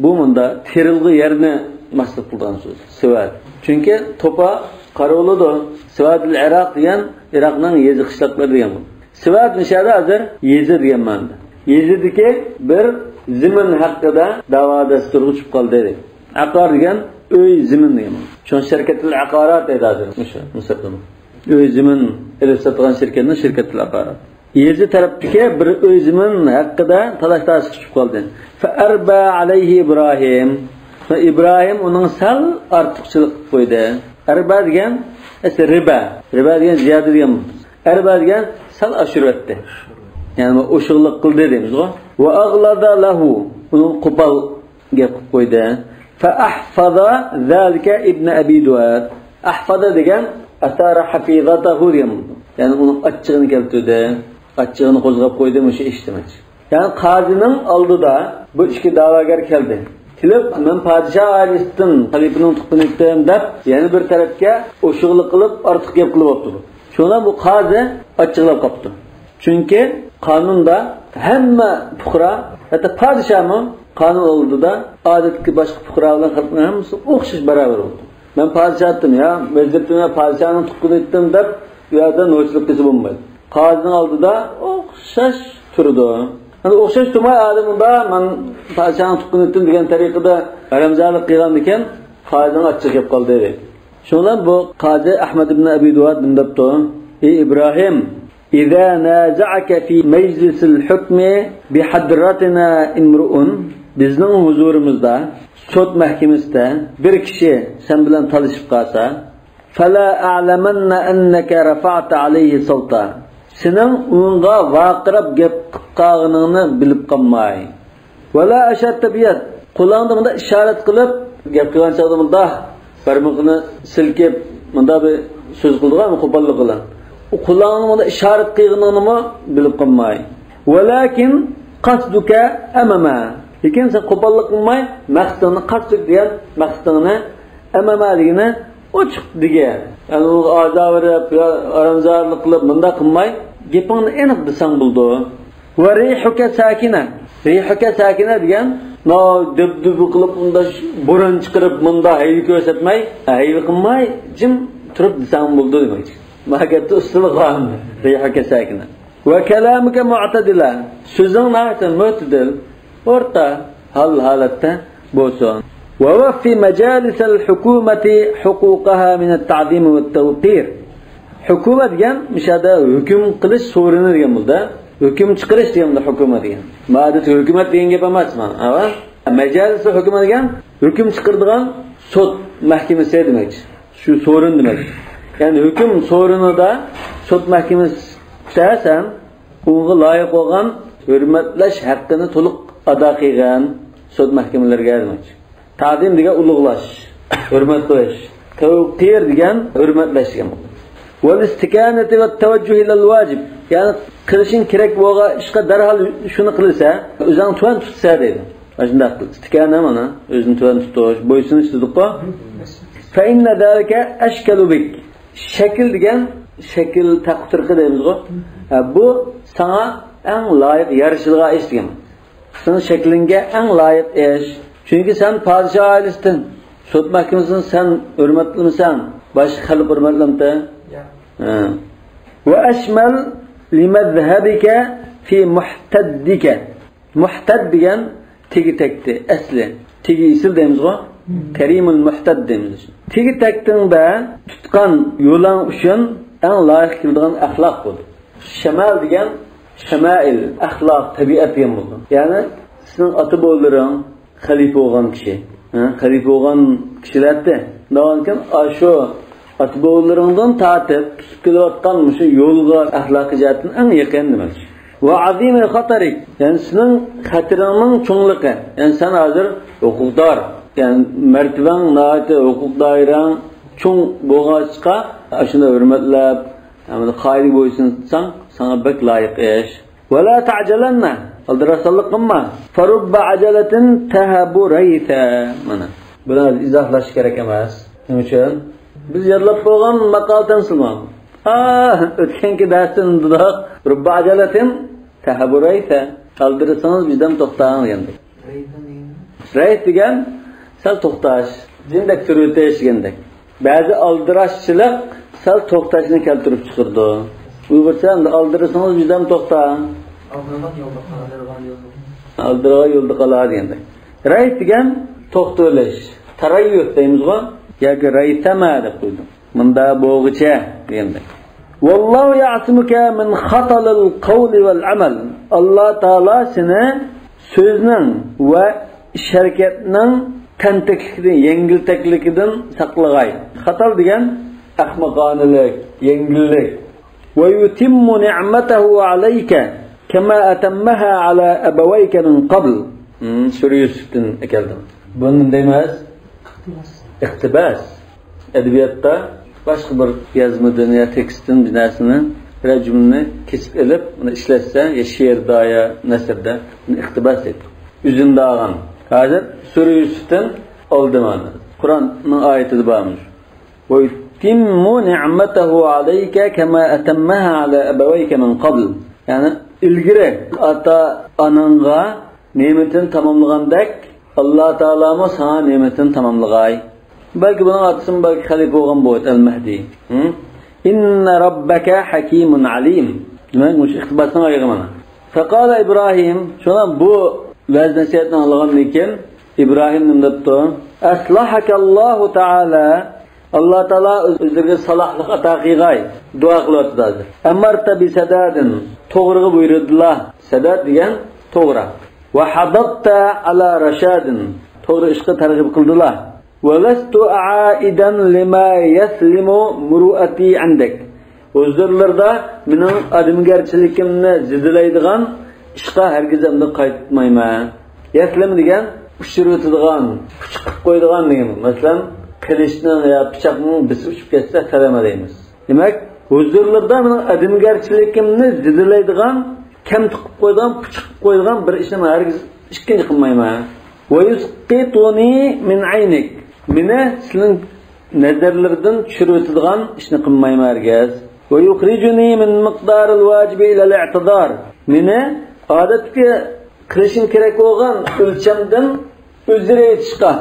بۇ مۇندا تېرىلغۇ يەرنى مەقسەت قىلىدىغان سۆز، سىۋاد. چۈنكى توپا قارا بولىدۇ. سىۋادىل ئىراق دېگەن ئىراقنىڭ يېزا قىشلاقلىرى دېگەن بولىدۇ. سىۋاد مۇشۇ يەردە ھازىر يېزا دېگەن مەنىدە. يېزىدىكى بىر زېمىن ھەققىدە داۋا دەستۇرغا چۈشۈپ قالدى. ئەقار دېگەن ئۆي، زېمىن دېگەن. شۇڭا شىركەتىل ئەقارات دەيدۇ ھازىر مۇشۇ مىسىردا. ئۆي، زېمىن ئېلىپ ساتىدىغان شىركەتنى شىركەتىل ئەقارات. يېزا تەرەپتىكى بىر ئۆي زېمىن ھەققىدە تالاش تارتىشقا چۈشۈپ قالدى. فأربى عليه إبراهيم. ئىبراھىم ئۇنىڭ سەل ئارتۇقچىلىق قىلىپ قويدى. ئەربە دېگەن، ئەسلى رىبا. رىبا دېگەن زىيادە دېگەن. ئەربە دېگەن سەل ئاشۇرۇۋەتتى. يەنى بۇ ئوشۇقلۇق قىلدى دەيمىزغۇ. وأغلظ له. ئۇنىڭ قوپال گەپ قىلىپ قويدى. فأحفظ ذلك ابن أبي دؤاد. ئەھفەزە دېگەن ئەسەرە ھەفىزەتەھۇ دېگەن بولىدۇ. يەنى ئۇنىڭ ئاچچىقىنى كەلتۈردى. ئاچچىقىنى قوزغاپ قويدى مۇشۇ ئىش دېمەكچى. يەنى قازىنىڭ ئالدىدا بۇ ئىككى داۋاگەر كەلدى. كېلىپ، مەن پادىشاھ ئائىلىسىدىن خەلىپىنىڭ تۇغقىنى ئىدىم دەپ، يەنە بىر تەرەپكە ئوشۇقلۇق قىلىپ، ئارتۇق گەپ قىلىپ بوپتۇ بۇ. شۇڭا بۇ قازى ئاچچىقلاپ قاپتۇ. چۈنكى قانۇندا ھەممە پۇقرا، ھەتتا پادىشاھمۇ قانۇن ئالدىدا ئادەتتىكى باشقا پۇقرا بىلەن خەلقنىڭ ھەممىسى ئوخشاش باراۋەر بولىدۇ. مەن پادىشاھ ئىدىم يا، ۋەزىر ئىدىم يا، پادىشاھنىڭ تۇغقىنى ئىدىم دەپ، بۇ يەردە نوچىلىق قىلسا بولمايدۇ. قازىنىڭ ئالدىدا ئوخشاش تۇرىدۇ. ئەمدى ئوخشاش تۇرماي ئادەم ئۇندا مەن پادىشاھنىڭ تۇغقىنى ئىدىم دېگەن تەرىقىدە ھەرەمزادىلىق قىلغاندىكىن قازىنىڭ ئاچچىقى كېلىپ قالدى. شۇنىڭ بىلەن بۇ قازى ئەھمەد ئىبن ئەبى دۇئاد بۇنداق دەپتۇ: ئى ئىبراھىم، إذا نازعك في مجلس الحكم بحضرتنا امرؤ، بىزنىڭ ھۇزۇرىمىزدا سوت مەھكىمىسىدە بىر كىشى سەن بىلەن تالىشىپ قالسا، فلا أعلمن أنك رفعت عليه صوتا، سېنىڭ ئۇنىڭغا ۋارقىراپ گەپ قىلىپ قالغىنىڭنى بىلىپ قالماي. ولا أشرت بيد، قولۇڭدا مۇنداق ئىشارەت قىلىپ، گەپ قىلغان چاغدا مۇنداق بارمىقىنى سىلكىپ، مۇنداق بىر سۆز قىلىدىغان قوپاللىق بىلەن. ئۇ قولۇڭنى مۇنداق ئىشارەت قىلغىنىڭنىمۇ بىلىپ قالماي. ولكن قصدك أمما، لېكىن سەن قوپاللىق قىلماي، مەقسىتىڭنى، قەستۇك دېگەن مەقسىتىڭنى، ئەمما دېگىنى ئوچۇق دېگەن. يەنى ئۇنى ئازدۇرۇپ يا ھارامزادىلىق قىلىپ مۇنداق قىلماي، گېپىڭنى ئېنىق دېسەڭ بولىدۇ. وريحك ساكنة. ريحك ساكنة دېگەن، ماۋۇ دۈبدۈبە قىلىپ، مۇنداق بوران چىقىرىپ، مۇنداق ھەيۋە كۆرسەتمەي، ھەيۋە قىلماي، جىم تۇرۇپ دېسەڭ بولىدۇ دېمەكچى. ماكەتتە ئۇسسۇلغان. ريحك ساكنة. وكلامك معتدلا. سۆزۈڭ ناھايىتى مۆتىدىل، ئورتا ھال ھالەتتە بولسۇن. ووف مجالس الحكومة حقوقها من التعظيم والتوقير. ھۆكۈمەت دېگەن مۇشۇ يەردە ھۆكۈم قىلىش سورۇنى دېگەن بولىدۇ. ھۆكۈم چىقىرىش دېگەن بولىدۇ ھۆكۈمەت دېگەن. مادىتى ھۆكۈمەت دېگەن گەپ ئەمەس مانا. ئەۋە مەجالىس ھۆكۈمەت دېگەن ھۆكۈم چىقىرىدىغان سوت مەھكىمىسى دېمەكچى. شۇ سورۇن دېمەك. يەنى ھۆكۈم سورۇنىدا سوت مەھكىمىسىدە سەن ئۇنىڭغا لايىق بولغان ھۆرمەتلەش ھەققىنى تولۇق ئادا قىلغان سوت مەھكىمىلىرىگە دېمەكچى. تەزىم دېگەن ئۇلۇغلاش، ھۆرمەت قىلىش. تەۋقىر دېگەن ھۆرمەتلەش دېگەن. والاستكانة والتوجه إلى الواجب. يەنى قىلىشىڭ كېرەك بولغان ئىشقا دەرھال شۇنى قىلىسەن، ئۆزۈڭنى تۆۋەن تۇتىسەن دەيدۇ. ئاشۇنداق قىل. ئىستىكانە مانا، ئۆزىنى تۆۋەن تۇتۇش، بويسۇنۇش دېدۇققۇ. فإن ذلك أشكل بك. شەكىل دېگەن، شەكىل تەقۋى تۇرقى دەيمىزغۇ. ھە، بۇ ساڭا ئەڭ لايىق يارىشىدىغان ئىش دېگەن. سېنىڭ شەكلىڭگە ئەڭ لايىق ئىش. چۈنكى سەن پادىشاھ ئائىلىسىدىن، سوت مەھكىمىسىنى سەن ھۆرمەتلىمىسەڭ، باشقا خەلق ھۆرمەتلەمتى؟ ياق. ھە. وأشمل لمذهبك في محتدك. مۇھتەد دېگەن تېگى تەكتى، ئەسلى. تېگى ئېسىل دەيمىزغۇ؟ كەرىمۇل مۇھتەد دەيمىز. تېگى تەكتىڭدە تۇتقان يولۇڭ ئۈچۈن ئەڭ لايىق كېلىدىغان ئەخلاق بۇ. شەمال دېگەن شەمائىل، ئەخلاق، تەبىئەت دېگەن بولىدۇ. يەنى سىزنىڭ ئاتا-بوۋىلىرىڭ خەلىپە بولغان كىشى. ھە، خەلىپە بولغان كىشىلەردە. دەۋالكىن، ئاشۇ ئاتا-بوۋىلىرىڭدىن تارتىپ تۇتۇپ كېلىۋاتقان مۇشۇ يولغا ئەخلاقىي جەھەتتىن ئەڭ يېقىن دېمەكچى. وعظيم خطرك، يەنى سېنىڭ خەتىرىڭنىڭ چوڭلۇقى. يەنى سەن ھازىر ھوقۇقدار. يەنى مەرتىۋەڭ ناھايىتى، ھوقۇق دائىرەڭ چوڭ بولغاچقا، ئاشۇنداق ھۆرمەتلەپ، ھەمدە قائىدىگە بويسۇنساڭ، ساڭا بەك لايىق ئىش. ولا تعجلن، ئالدىراشچىلىق قىلما. فرب عجلة تهب ريثا. مانا، بۇنى ئىزاھلاش كېرەك ئەمەس. نېمە ئۈچۈن؟ بىز يادلاپ بولغان ماقالىدىن سىلمام. ئا، ئۆتكەنكى دەرستىن دېدۇق. رب عجلة تهب ريثا. ئالدىرىسىڭىز بىردەم توختاڭ دېگەندەك. رەيس دېگەن سەل توختاش، جىندەك تۈرۈۋېتىش دېگەندەك. بەزى ئالدىراشچىلىق سەل توختاشنى كەلتۈرۈپ چىقىرىدۇ. ئۇيغۇرچە ئەمدى ئالدىرىسىڭىز بىردەم توختاڭ. ئالدىرىغان يولدا قالار. ئالدىرىغان يولدا قالار دېگەندەك. رەيس دېگەن توختىۋېلىش. تەرەييۇس دەيمىزغۇ؟ ياكى رەيسەمە دەپ قويدۇم. مۇندا بولغۇچە دېگەندەك. والله يعصمك من خطل القول والعمل. ئاللا تائالا سېنى سۆزنىڭ ۋە ئىش-ھەرىكەتنىڭ تەنتەكلىكىدىن، يەڭگىلتەكلىكىدىن ساقلىغاي. خاتال دېگەن ئەخمىقانىلىك، يەڭگىللىك. ويتم نعمته عليك كما أتمها على أبويك من قبل. ھىم، سۈرە يۈسۈفتىن ئەكەلدىم. بۇنى دەيمىز. ئىقتىباس. ئەدەبىياتتا باشقا بىر يازمىدىن يا تېكىستتىن بىر نەرسىنى، بىرەر جۈملىنى كېسىپ ئېلىپ، ئۇنى ئىشلەتسە، يا شېئىردا، يا نەسردا، ئۇنى ئىقتىباس دەيدۇ. ئۈزۈندە ئالغان. ھازىر سۈرە يۈسۈفتىن ئالدىم ئۇنى. قۇرئاننىڭ ئايىتىدە بارمۇ؟ ويتم نعمته عليك كما أتمها على أبويك من قبل. يەنى ئىلگىرى ئاتا-ئاناڭغا نېمىتىنى تاماملىغاندەك، ئاللا تائالامۇ ساڭا نېمىتىنى تاماملىغاي. بەلكى بۇنىڭ ئاتىسىمۇ بەلكى خەلىپە بولغان بولىدۇ، ئەل مەھدى. ھە؟ إن ربك حكيم عليم. دېمەك، مۇشۇ ئىقتىباسنىڭ ئايىغى مانا. فقال إبراهيم، شۇڭا بۇ ۋەز-نەسىھەتنى ئاڭلىغاندىن كېيىن ئىبراھىم نېمە دەپتۇ؟ أصلحك الله تعالى. ئاللا تائالا ئۆز-، ئۆزلىرىگە سالاھلىق ئاتا قىلغاي. دۇئا قىلىۋاتىدۇ ھازىر. أمرت بسداد، توغرىغا بۇيرۇدىلا. سەداد دېگەن توغرا. وحضضت على رشاد، توغرا ئىشقا تەرغىب قىلدىلا. ولست عائدا لما يسلم مروءتي عندك. ھۇزۇرلىرىدا مېنىڭ ئادەمگەرچىلىكىمنى زېدىلەيدىغان ئىشقا ھەرگىز ئەمدى قايتمايمەن. يەسلىم دېگەن ئۇچۇرۇۋېتىدىغان، پۇچۇق قىلىپ قويىدىغان دېگەن. مەسىلەن، قىلىچنىڭ يا پىچاقنىڭ بىسى ئۇچۇپ كەتسە سالام دەيمىز. دېمەك، ھۇزۇرلىرىدا مېنىڭ ئادەمگەرچىلىكىمنى زېدىلەيدىغان، كەمتۈك قىلىپ قويىدىغان، پۇچۇق قىلىپ قويىدىغان بىر ئىشنى مەن ھەرگىز ئىككىنچى قىلمايمەن. ويسقطني من عينك، مېنى سېنىڭ نەزەرلىرىدىن چۈشۈرۈۋېتىدىغان ئىشنى قىلمايمەن ھەرگىز. ويخرجني من مقدار الواجب إلى الاعتذار، مېنى ئادەتتىكى قىلىشىم كېرەك بولغان ئۆلچەمدىن ئۆزرە ئېيتىشقا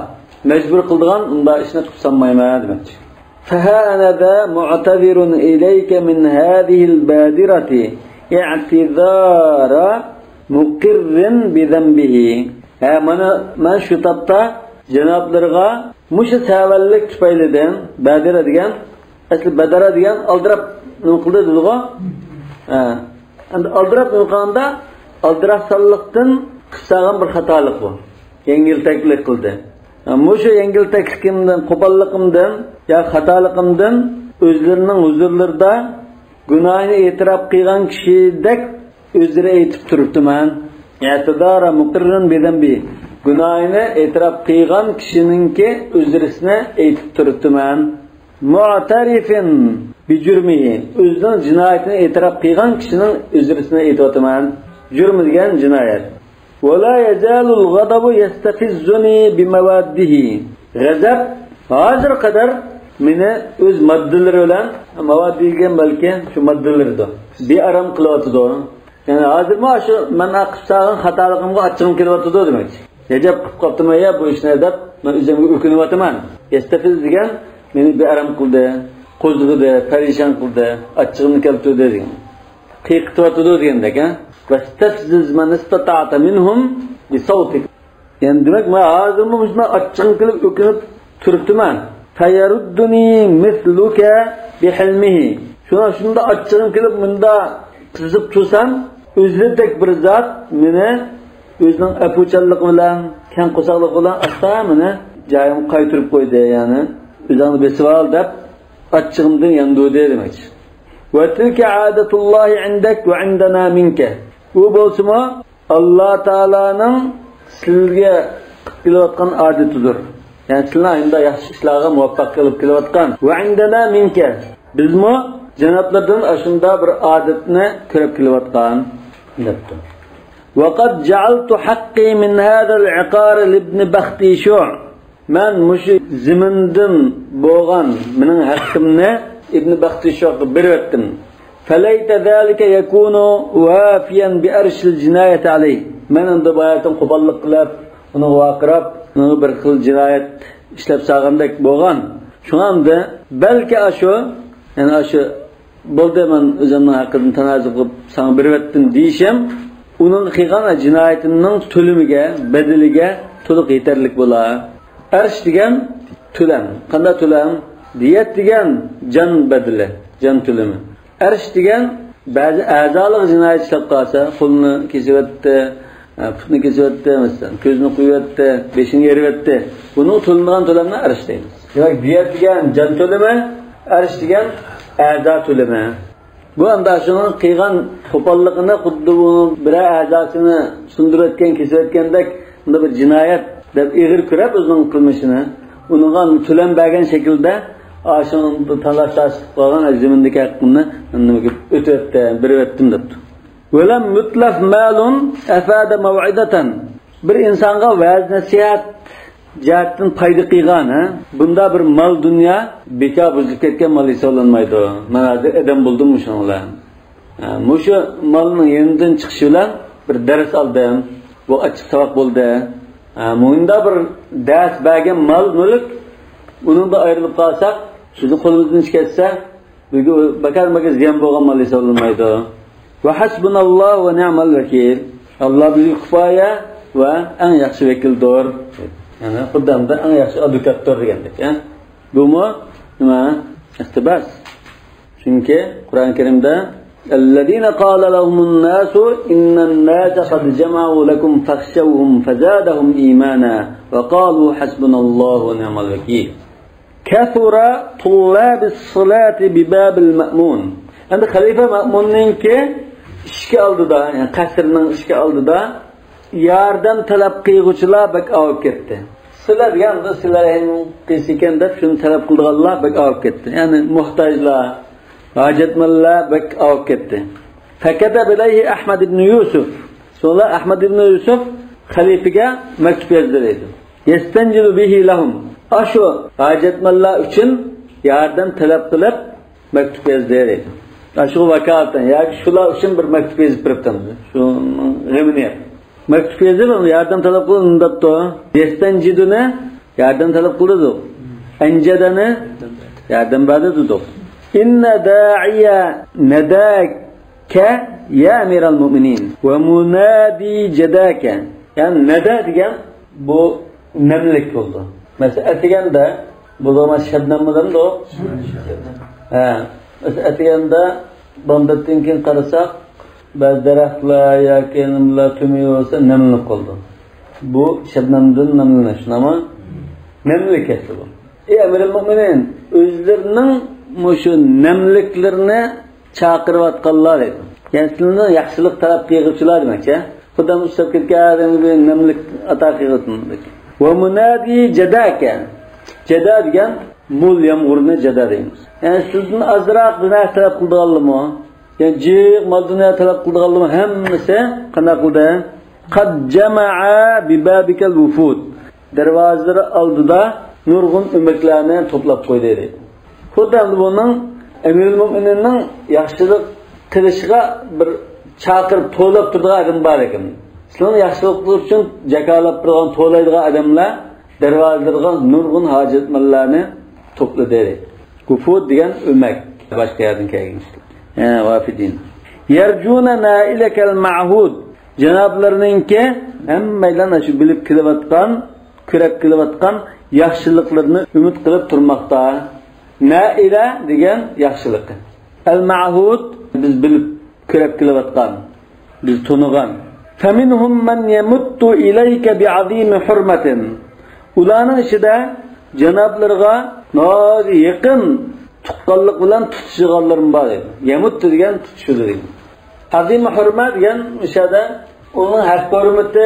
مەجبۇر قىلىدىغان ئۇنداق ئىشنى قىلىپ سالمايمەن دېمەكچى. فها أنا ذا معتذر إليك من هذه البادرة اعتذار مقر بذنبه. ھە، مانا مەن شۇ تاپتا جانابلىرىغا مۇشۇ سەۋەنلىك تۈپەيلىدىن، بادىرە دېگەن، ئەسلى بادىرە دېگەن ئالدىراپ نېمە قىلدى دېدىغۇ؟ ھە. ئەمدى ئالدىراپ نېمە قىلغاندا، ئالدىراشچانلىقتىن قىلساغان بىر خاتالىق بۇ. يەڭگىلتەكلىك قىلدى. ھە، مۇشۇ يەڭگىلتەكلىكىمدىن، قوپاللىقىمدىن يا خاتالىقىمدىن ئۆزلىرىنىڭ ھۇزۇرلىرىدا گۇناھىنى ئېتىراپ قىلغان كىشىدەك ئۆزرە ئېيتىپ تۇرۇپتىمەن. اعتذار مقر بذنبه. گۇناھىنى ئېتىراپ قىلغان كىشىنىڭكى ئۆزرىسىنى ئېيتىپ تۇرۇپتىمەن. معترف بجرمه. ئۆزىنىڭ جىنايىتىنى ئېتىراپ قىلغان كىشىنىڭ ئۆزرىسىنى ئېيتىۋاتىمەن. جۇرم دېگەن جىنايەت. ولا يزال الغضب يستفزني بمواده. غەزەپ ھازىرغا قەدەر مېنى ئۆز ماددىلىرى بىلەن، ماۋاد دېگەن بەلكى شۇ ماددىلىرىدۇر، بىئارام قىلىۋاتىدۇ. يەنى ھازىرمۇ شۇ مەن قىلىپ سالغان خاتالىقىمغا ئاچچىقىم كېلىۋاتىدۇ دېمەكچى. ئەجەب قىلىپ قاپتىمەن يا بۇ ئىشنى دەپ مەن ئۆزۈمگە ئۆكۈنۈۋاتىمەن. يستفز دېگەن مېنى بىئارام قىلدى، قوزغىدى، پەرىشان قىلدى، ئاچچىقىمنى كەلتۈردى دېگەن. قىيقىتىۋاتىدۇ دېگەندەك، ھە؟ «واستفزز من استطعت منهم بصوتك.» يەنى دېمەك، مەن ھازىرمۇ مۇشۇنداق ئاچچىقىم كېلىپ ئۆكۈنۈپ تۇرۇپتىمەن. «فيردني مثلك بحلمه.» شۇڭا شۇنداق ئاچچىقىم كېلىپ مۇنداق قىزىپ تۇرسام، ئۆزىدەك بىر زات مېنى ئۆزىنىڭ ئەپۇچانلىقى بىلەن، كەڭ قورساقلىقى بىلەن ئاستا مېنى جايىمغا قايتۇرۇپ قويدى. يەنى، «ئۆزۈڭنى بېسىۋال» دەپ، ئاچچىقىمدىن ياندۇردى دېمەكچى. «وتلك عادة الله عندك وعندنا منك.» ئۇ بولسىمۇ، ئاللا تائالانىڭ سىلىگە قىلىپ كېلىۋاتقان ئادىتىدۇر. يەنى سىلەرنىڭ ئاينىدا ياخشى ئىشلارغا مۇۋەپپەق قىلىپ كېلىۋاتقان. «وعندنا منك.» بىزمۇ جانابلىرىدىن ئاشۇنداق بىر ئادەتنى كۆرۈپ كېلىۋاتقان، دەپتۇ. «وقد جعلت حقي من هذا العقار لابن بختيشوع.» مەن مۇشۇ زېمىندىن بولغان مېنىڭ ھەققىمنى ئىبنى بەختىشوققا بېرىۋەتتىم. «فليت ذلك يكون وافيا بأرش الجناية عليه.» مەن ئەمدى باياتىن قوپاللىق قىلىپ، ئۇنىڭغا ۋارقىراپ، ئۇنىڭغا بىر خىل جىنايەت ئىشلەپ سالغاندەك بولغان. شۇڭا ئەمدى بەلكى ئاشۇ، يەنى ئاشۇ «بولدى، مەن ئۆزۈمنىڭ ھەققىدىن تانازۇل قىلىپ ساڭا بېرىۋەتتىم» دېيىشىم ئۇنىڭغا قىلغان جىنايىتىمنىڭ تۆلىمىگە، بەدىلىگە تولۇق يېتەرلىك بولا. ئەرش دېگەن تۆلەم. قانداق تۆلەم؟ دىيەت دېگەن جان بەدىلى، جان تۆلىمى. ئەرش دېگەن بەزى ئەزالىق جىنايەت ئىشلەپ قالسا، قولىنى كېسىۋەتتى، پۇتنى كېسىۋەتتى، مەسىلەن، كۆزىنى قويۇۋەتتى، بېشىنى يېرىۋەتتى. بۇنىڭغا تۆلىنىدىغان تۆلەمنى ئەرش دەيمىز. دېمەك، دىيەت دېگەن جان تۆلىمى، ئەرش دېگەن ئەزا تۆلىمى. بۇ ئەمدى شۇنىڭ قىلغان قوپاللىقىنى خۇددى بۇ بىرەر ئەزاسىنى سۇندۇرۇۋەتكەن، كېسىۋەتكەندەك، بۇندا بىر جىنايەت دەپ ئېغىر كۆرۈپ ئۆزىنىڭ قىلمىشىنى، ئۇنىڭغا تۆلەم بەرگەن شەكىلدە، ئاشۇنىڭ تالاش-تارتىش قىلىپ قالغان زېمىندىكى ھەققىمنى نېمىگە ئۆتۈۋەتتى، بېرىۋەتتىم دەپتۇ. «ولم يتلف مال أفاد موعظة.» بىر ئىنسانغا ۋەز-نەسىھەت جەھەتتىن پايدا قىلغان، ھە؟ بۇندا بىر مال-دۇنيا بىكار بۇزۇلۇپ كەتكەن مال ھېسابلانمايدۇ. مەن ھازىر ئادەم بولدۇم مۇشۇنىڭ بىلەن. ھە، مۇشۇ مالنىڭ يېنىدىن چىقىشى بىلەن بىر دەرس ئالدىم. بۇ ئاچچىق ساۋاق بولدى. ھە، مۇنداق بىر دەرس بەرگەن مال-مۈلۈك، ئۇنىڭدىن ئايرىلىپ قالساق، شۇ قولىمىزدىن چىقىپ كەتسە، بىزگە بىكار، بىكار زىيان بولغان مال ھېسابلانمايدۇ. «وحسبنا الله ونعم الوكيل.» ئاللا بىزگە كۇپايە ۋە ئەڭ ياخشى ۋەكىلدۇر. يەنى خۇددى ئەڭ ياخشى ئادۋوكاتتۇر دېگەندەك، ھە؟ بۇمۇ نېمە؟ ئىقتىباس. چۈنكى قۇرئان كەرىمدە، «الذين قال لهم الناس إن الناس قد جمعوا لكم فاخشوهم فزادهم إيمانا وقالوا حسبنا الله ونعم الوكيل.» «كثر طلاب الصلاة بباب المأمون.» ئەمدى خەلىپە مەمۇننىڭكى ئىشىكى ئالدىدا، يەنى قەسرىنىڭ ئىشىكى ئالدىدا ياردەم تەلەپ قىلغۇچىلار بەك ئاۋۇپ كەتتى. سىلە دېگەن، سىلە قايسى ئىكەن دەپ شۇنى تەلەپ قىلىدىغانلار بەك ئاۋۇپ كەتتى. يەنى موھتاجلار، ھاجەتمەنلەر بەك ئاۋۇپ كەتتى. فكتب إليه أحمد بن يوسف. شۇڭا ئەھمەد ئىبن يۈسۈف خەلىپىگە مەكتۇپ يازدى دەيدۇ. يستنجد به لهم. ئاشۇ ھاجەتمەنلەر ئۈچۈن ياردەم تەلەپ قىلىپ مەكتۇپ يازدى دەيدۇ. ئاشۇ ۋاكالىتەن ياكى شۇلار ئۈچۈن بىر مەكتۇپ يېزىپ بېرىپتىمىز. شۇنىڭ غېمىنى يەپ. مەكتۇپ يېزىپ، ياردەم تەلەپ قىلىپ مۇنداپتۇ. يستنجدنى ياردەم تەلەپ قىلىدۇ. ئەنجەدەنى ياردەم بەردى دېدۇق. إن داعي نداك يا أمير المؤمنين ومنادي جداك. يەنى نەدە دېگەن بۇ نەملىك بولىدۇ. مەسىلەن، ئەتىگەندە بۇلار شەبنەم بولامدۇ؟ ھە. مەسىلەن، ئەتىگەندە بامداتتىن كېيىن قارىساق، بەزى دەرەخلەر ياكى نېمىلەر تۈمۈيۈپ بولسا نەملىنىپ قالىدۇ. بۇ شەبنەمدىن نەملىنىش، شۇنداقمۇ؟ نەملىك ئەسلى بۇ. ئەي ئەمىرۇل مۆمىنىن، ئۆزلىرىنىڭ مۇشۇ نەملىكلىرىنى چاقىرىۋاتقانلار دەيدۇ. يەنى سىلەرنىڭ ياخشىلىق تەلەپ قىلغۇچىلار دېمەكچى. خۇدام ئۇششاپ كەتكەن ئادەمگە نەملىك ئاتا قىلغۇچىلار. ومنادي جداك. جادا دېگەن مول يامغۇرنى جادا دەيمىز. يەنى سىزدىن ئازراق بىر نەرسە تەلەپ قىلىدىغانلىمۇ؟ يەنى جىق مال دۇنيا تەلەپ قىلىدىغانلىمۇ؟ ھەممىسى قانداق قىلدى؟ قد جمع ببابك الوفود. دەرۋازىلىرى ئالدىدا نۇرغۇن ئۆمەكلەرنى توپلاپ قويدى دەيدۇ. خۇددى ئەمدى بۇنىڭ ئەمىرۇل مۆمىنىننىڭ ياخشىلىق قىلىشىغا بىر چاقىرىپ توۋلاپ تۇرىدىغان ئادەم بار ئىكەن. سىلەرنىڭ ياخشىلىق قىلىش ئۈچۈن جاكارلاپ تۇرىدىغان، توۋلايدىغان ئادەملەر دەرۋازىلىرىغا نۇرغۇن ھاجەتمەنلەرنى توپلىدى دەيدۇ. ۋۇفۇد دېگەن ئۆمەك، باشقا يەردىن كەلگەن ئىكەن. ھە، ۋافىدىن. يرجون نائلك المعهود. جانابلىرىنىڭكى ھەممەيلەن شۇ بىلىپ كېلىۋاتقان، كۆرەپ كېلىۋاتقان ياخشىلىقلىرىنى ئۈمىد قىلىپ تۇرماقتا. نائلە دېگەن ياخشىلىقى. المعهود، بىز بىلىپ كۆرەپ كېلىۋاتقان، بىز تونۇغان. فمنهم من يمد إليك بعظيم حرمة. ئۇلارنىڭ ئىچىدە جانابلىرىغا ناھايىتى يېقىن تۇغقانلىق بىلەن تۇتىشىدىغانلىرىمۇ بار دەيدۇ. يەمۇتتۇ دېگەن تۇتۇشىدۇ دېگەن. ئەزىم ھۆرمەت دېگەن مۇشۇ يەردە ئۇنىڭ ھەق ھۆرمىتى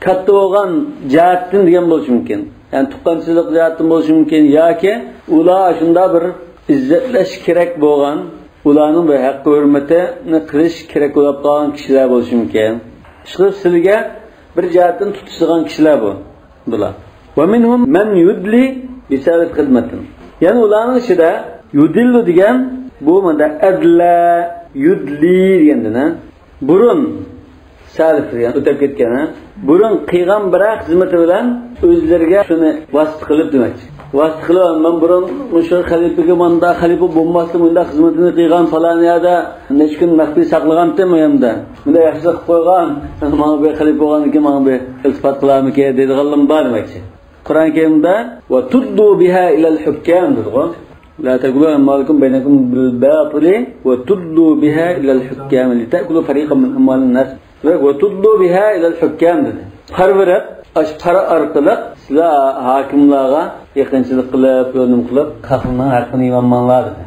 كاتتا بولغان جەھەتتىن دېگەن بولۇشى مۇمكىن. يەنى تۇغقانچىلىق جەھەتتىن بولۇشى مۇمكىن ياكى ئۇلار شۇنداق بىر ئىززەتلەش كېرەك بولغان، ئۇلارنىڭ بىر ھەق ھۆرمىتىنى قىلىش كېرەك بولۇپ قالغان كىشىلەر بولۇشى مۇمكىن. ئىشقىلىپ سىلىگە بىر جەھەتتىن تۇتىشىدىغان كىشىلەر بۇ. بۇلار. ومنهم من يدلي بسبب خدمة. يەنى ئۇلارنىڭ ئىچىدە يۇدىللۇ دېگەن بۇ مۇندا ئەدلە، يۇدلى دېگەندىن، ھە؟ بۇرۇن، سەلىف دېگەن، ئۆتۈپ كەتكەن، ھە؟ بۇرۇن قىلغان بىرەر خىزمىتى بىلەن ئۆزلىرىگە شۇنى ۋاسىتە قىلىپ دېمەكچى. ۋاسىتە قىلىپ، مەن بۇرۇن مۇشۇ خەلىپىگە مۇنداق خەلىپە بولماستىن مۇنداق خىزمىتىنى قىلغان، پالان يەردە نەچچە كۈن مەخپىي ساقلىغانتىم ئۇ يەردە. مۇنداق ياخشىلىق قىلىپ قويغان، ماڭا بىر خەلىپە بولغاندىن كېيىن ماڭا بىر ئىلتىپات قىلارمىكىن دەيدىغانلىرىم بار دېمەكچى. قۇرئان كەرىمدە وتدلوا بها إلى الحكام دېدىغۇ. لا تأكلوا أموالكم بينكم بالباطل وتدلوا بها إلى الحكام لتأكلوا فريقا من أموال الناس. ۋە ۋەتۇدلۇ بىھا ئىلەل ھۇككام دېدى. پارا بېرىپ، ئاشۇ پارا ئارقىلىق سىلەر ھاكىملارغا يېقىنچىلىق قىلىپ، ياردەم قىلىپ، خەقنىڭ ھەققىنى يېمەڭلار دېدى.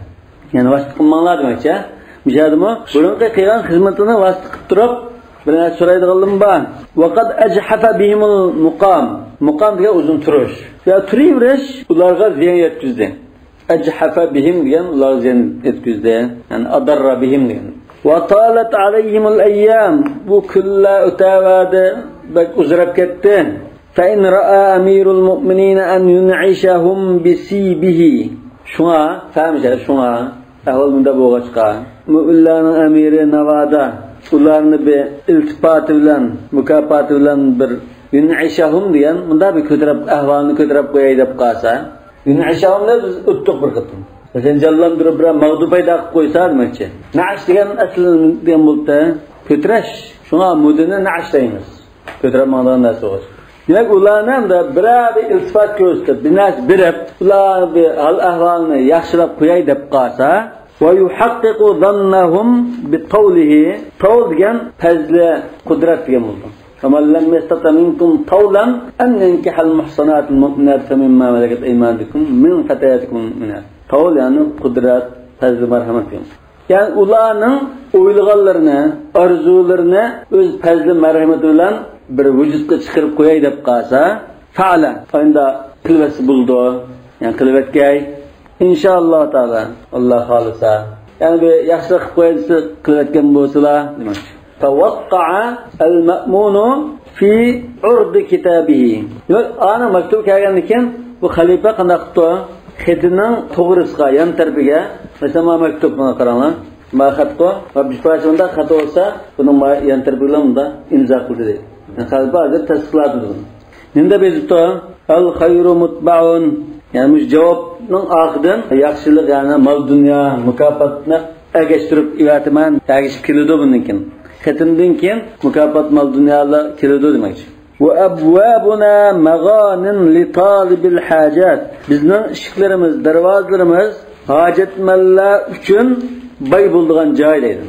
يەنى ۋاسىتە قىلماڭلار دېمەكچى. مۇشۇ يەردىمۇ بۇرۇنقى قىلغان خىزمىتىنى ۋاسىتە قىلىپ تۇرۇپ، بىر نەرسە سورايدىغانلىرىمۇ بار. ۋەقەد ئەجھەفە بىھىمۇل مۇقام. مۇقام دېگەن ئۇزۇن تۇرۇش. يا تۇرۇۋېرىش ئۇلارغا زىيان يەتكۈزدى. ئەجھەفە بىھىم دېگەن ئۇلارغا زىيان يەتكۈزدى. يەنى ئەدەررە بىھىم دېگەن. ۋە تالەت ئەلەيھىمۇل ئەييام. بۇ كۈنلەر ئۆتەۋەردى، بەك ئۇزىراپ كەتتى. فەئىن رەئا ئەمىرۇل مۇئمىنىنە ئەن يۇنئىشەھۇم بىسىبىھى. شۇڭا، فەھمىشە، شۇڭا، ئەھۋال مۇنداق بولغاچقا، مۇئمىنلارنىڭ ئەمىرى ناۋادا ئۇلارنى بىر ئىلتىپاتى بىلەن، مۇكاپاتى بىلەن بىر يۇنئىشەھۇم دېگەن، مۇنداق بىر كۆتۈرۈپ، ئەھۋالنى كۆتۈرۈپ قوياي دەپ قالسا، يۇنئىشەھۇمنى بىز ئۆتتۇق بىر قېتىم. مەسىلەن، جانلاندۇرۇپ بىرەر مەغدۇ پەيدا قىلىپ قويسا دېمەكچى. نەئش دېگەن ئەسلى دېگەن بولۇپتۇ. كۆتۈرۈش. شۇڭا مۇدىنى نەئش دەيمىز. كۆتۈرۈپ ماڭىدىغان نەرسە بولغاچ. دېمەك، ئۇلارنى ئەمدى بىرەر بىر ئىلتىپات كۆرسىتىپ، بىر نەرسە بېرىپ، ئۇلارنى بىر ھال-ئەھۋالىنى ياخشىلاپ قوياي دەپ قالسا، ۋە يۇھەققىقۇ زاننەھۇم بىتەۋلىھى. تەۋل دېگەن پەزلى قۇدرەت دېگەن بولىدۇ. فَمَنْ لَمْ يَسْتَطِعْ مِنْكُمْ طَوْلًا أَنْ يَنْكِحَ الْمُحْصَنَاتِ الْمُؤْمِنَاتِ فَمِمَّا مَلَكَتْ أَيْمَانُكُمْ مِنْ فَتَيَاتِكُمُ الْمُؤْمِنَاتِ. تەۋل، يەنى قۇدرەت، پەزلى، مەرھەمەت دېگەن. يەنى ئۇلارنىڭ ئويلىغانلىرىنى، ئارزۇلىرىنى ئۆز پەزلى مەرھىمىتى بىلەن بىر ۋۇجۇدقا چىقىرىپ قوياي دەپ قالسا، فەئەلە، ئانداق قىلىۋەتسە بولىدۇ. يەنى قىلىۋەتكەي. ئىنشائاللاھ تائالا، ئاللا خالىسا. يەنى بىر ياخشىلىق قىلىپ قوياي دېسە، قىلىۋەتكەن بولسىلا دېمەك. فَوَقَّعَ الْمَأْمُونُ فِي عِرْضِ كِتَابِهِ. دېمەك، ئانا مەكتۇپ كەلگەندىن كېيىن بۇ خەلىپە قانداق قىپتۇ؟ خېتىنىڭ توغرىسىغا، يان تەرىپىگە، مەسىلەن، مانا مەكتۇپ، مانا قاراڭلار. مانا خەتقۇ، ۋە بىر پارچە مۇنداق خەت بولسا، بۇنىڭ ما-، يان تەرىپىگە مۇنداق ئىمزا قىلدى دەيدۇ. يەنى خەلىپە ھازىر تەستىقلاپ تۇرىدۇ. نېمە دەپ يېزىپتۇ؟ الخير متبع. يەنى مۇشۇ جاۋابنىڭ ئارقىدىن ياخشىلىق، يەنى مال-دۇنيا، مۇكاپاتنى ئەگەشتۈرۈپ ئېۋەتىمەن، ئەگىشىپ كېلىدۇ بۇندىن كېيىن. خېتىمدىن كېيىن مۇكاپات، مال-دۇنيالار كېلىدۇ دېمەكچى. وأبوابنا مغان لطالب الحاجات. بىزنىڭ ئىشىكلىرىمىز، دەرۋازىلىرىمىز ھاجەتمەنلەر ئۈچۈن باي بولىدىغان جاي دەيدۇ.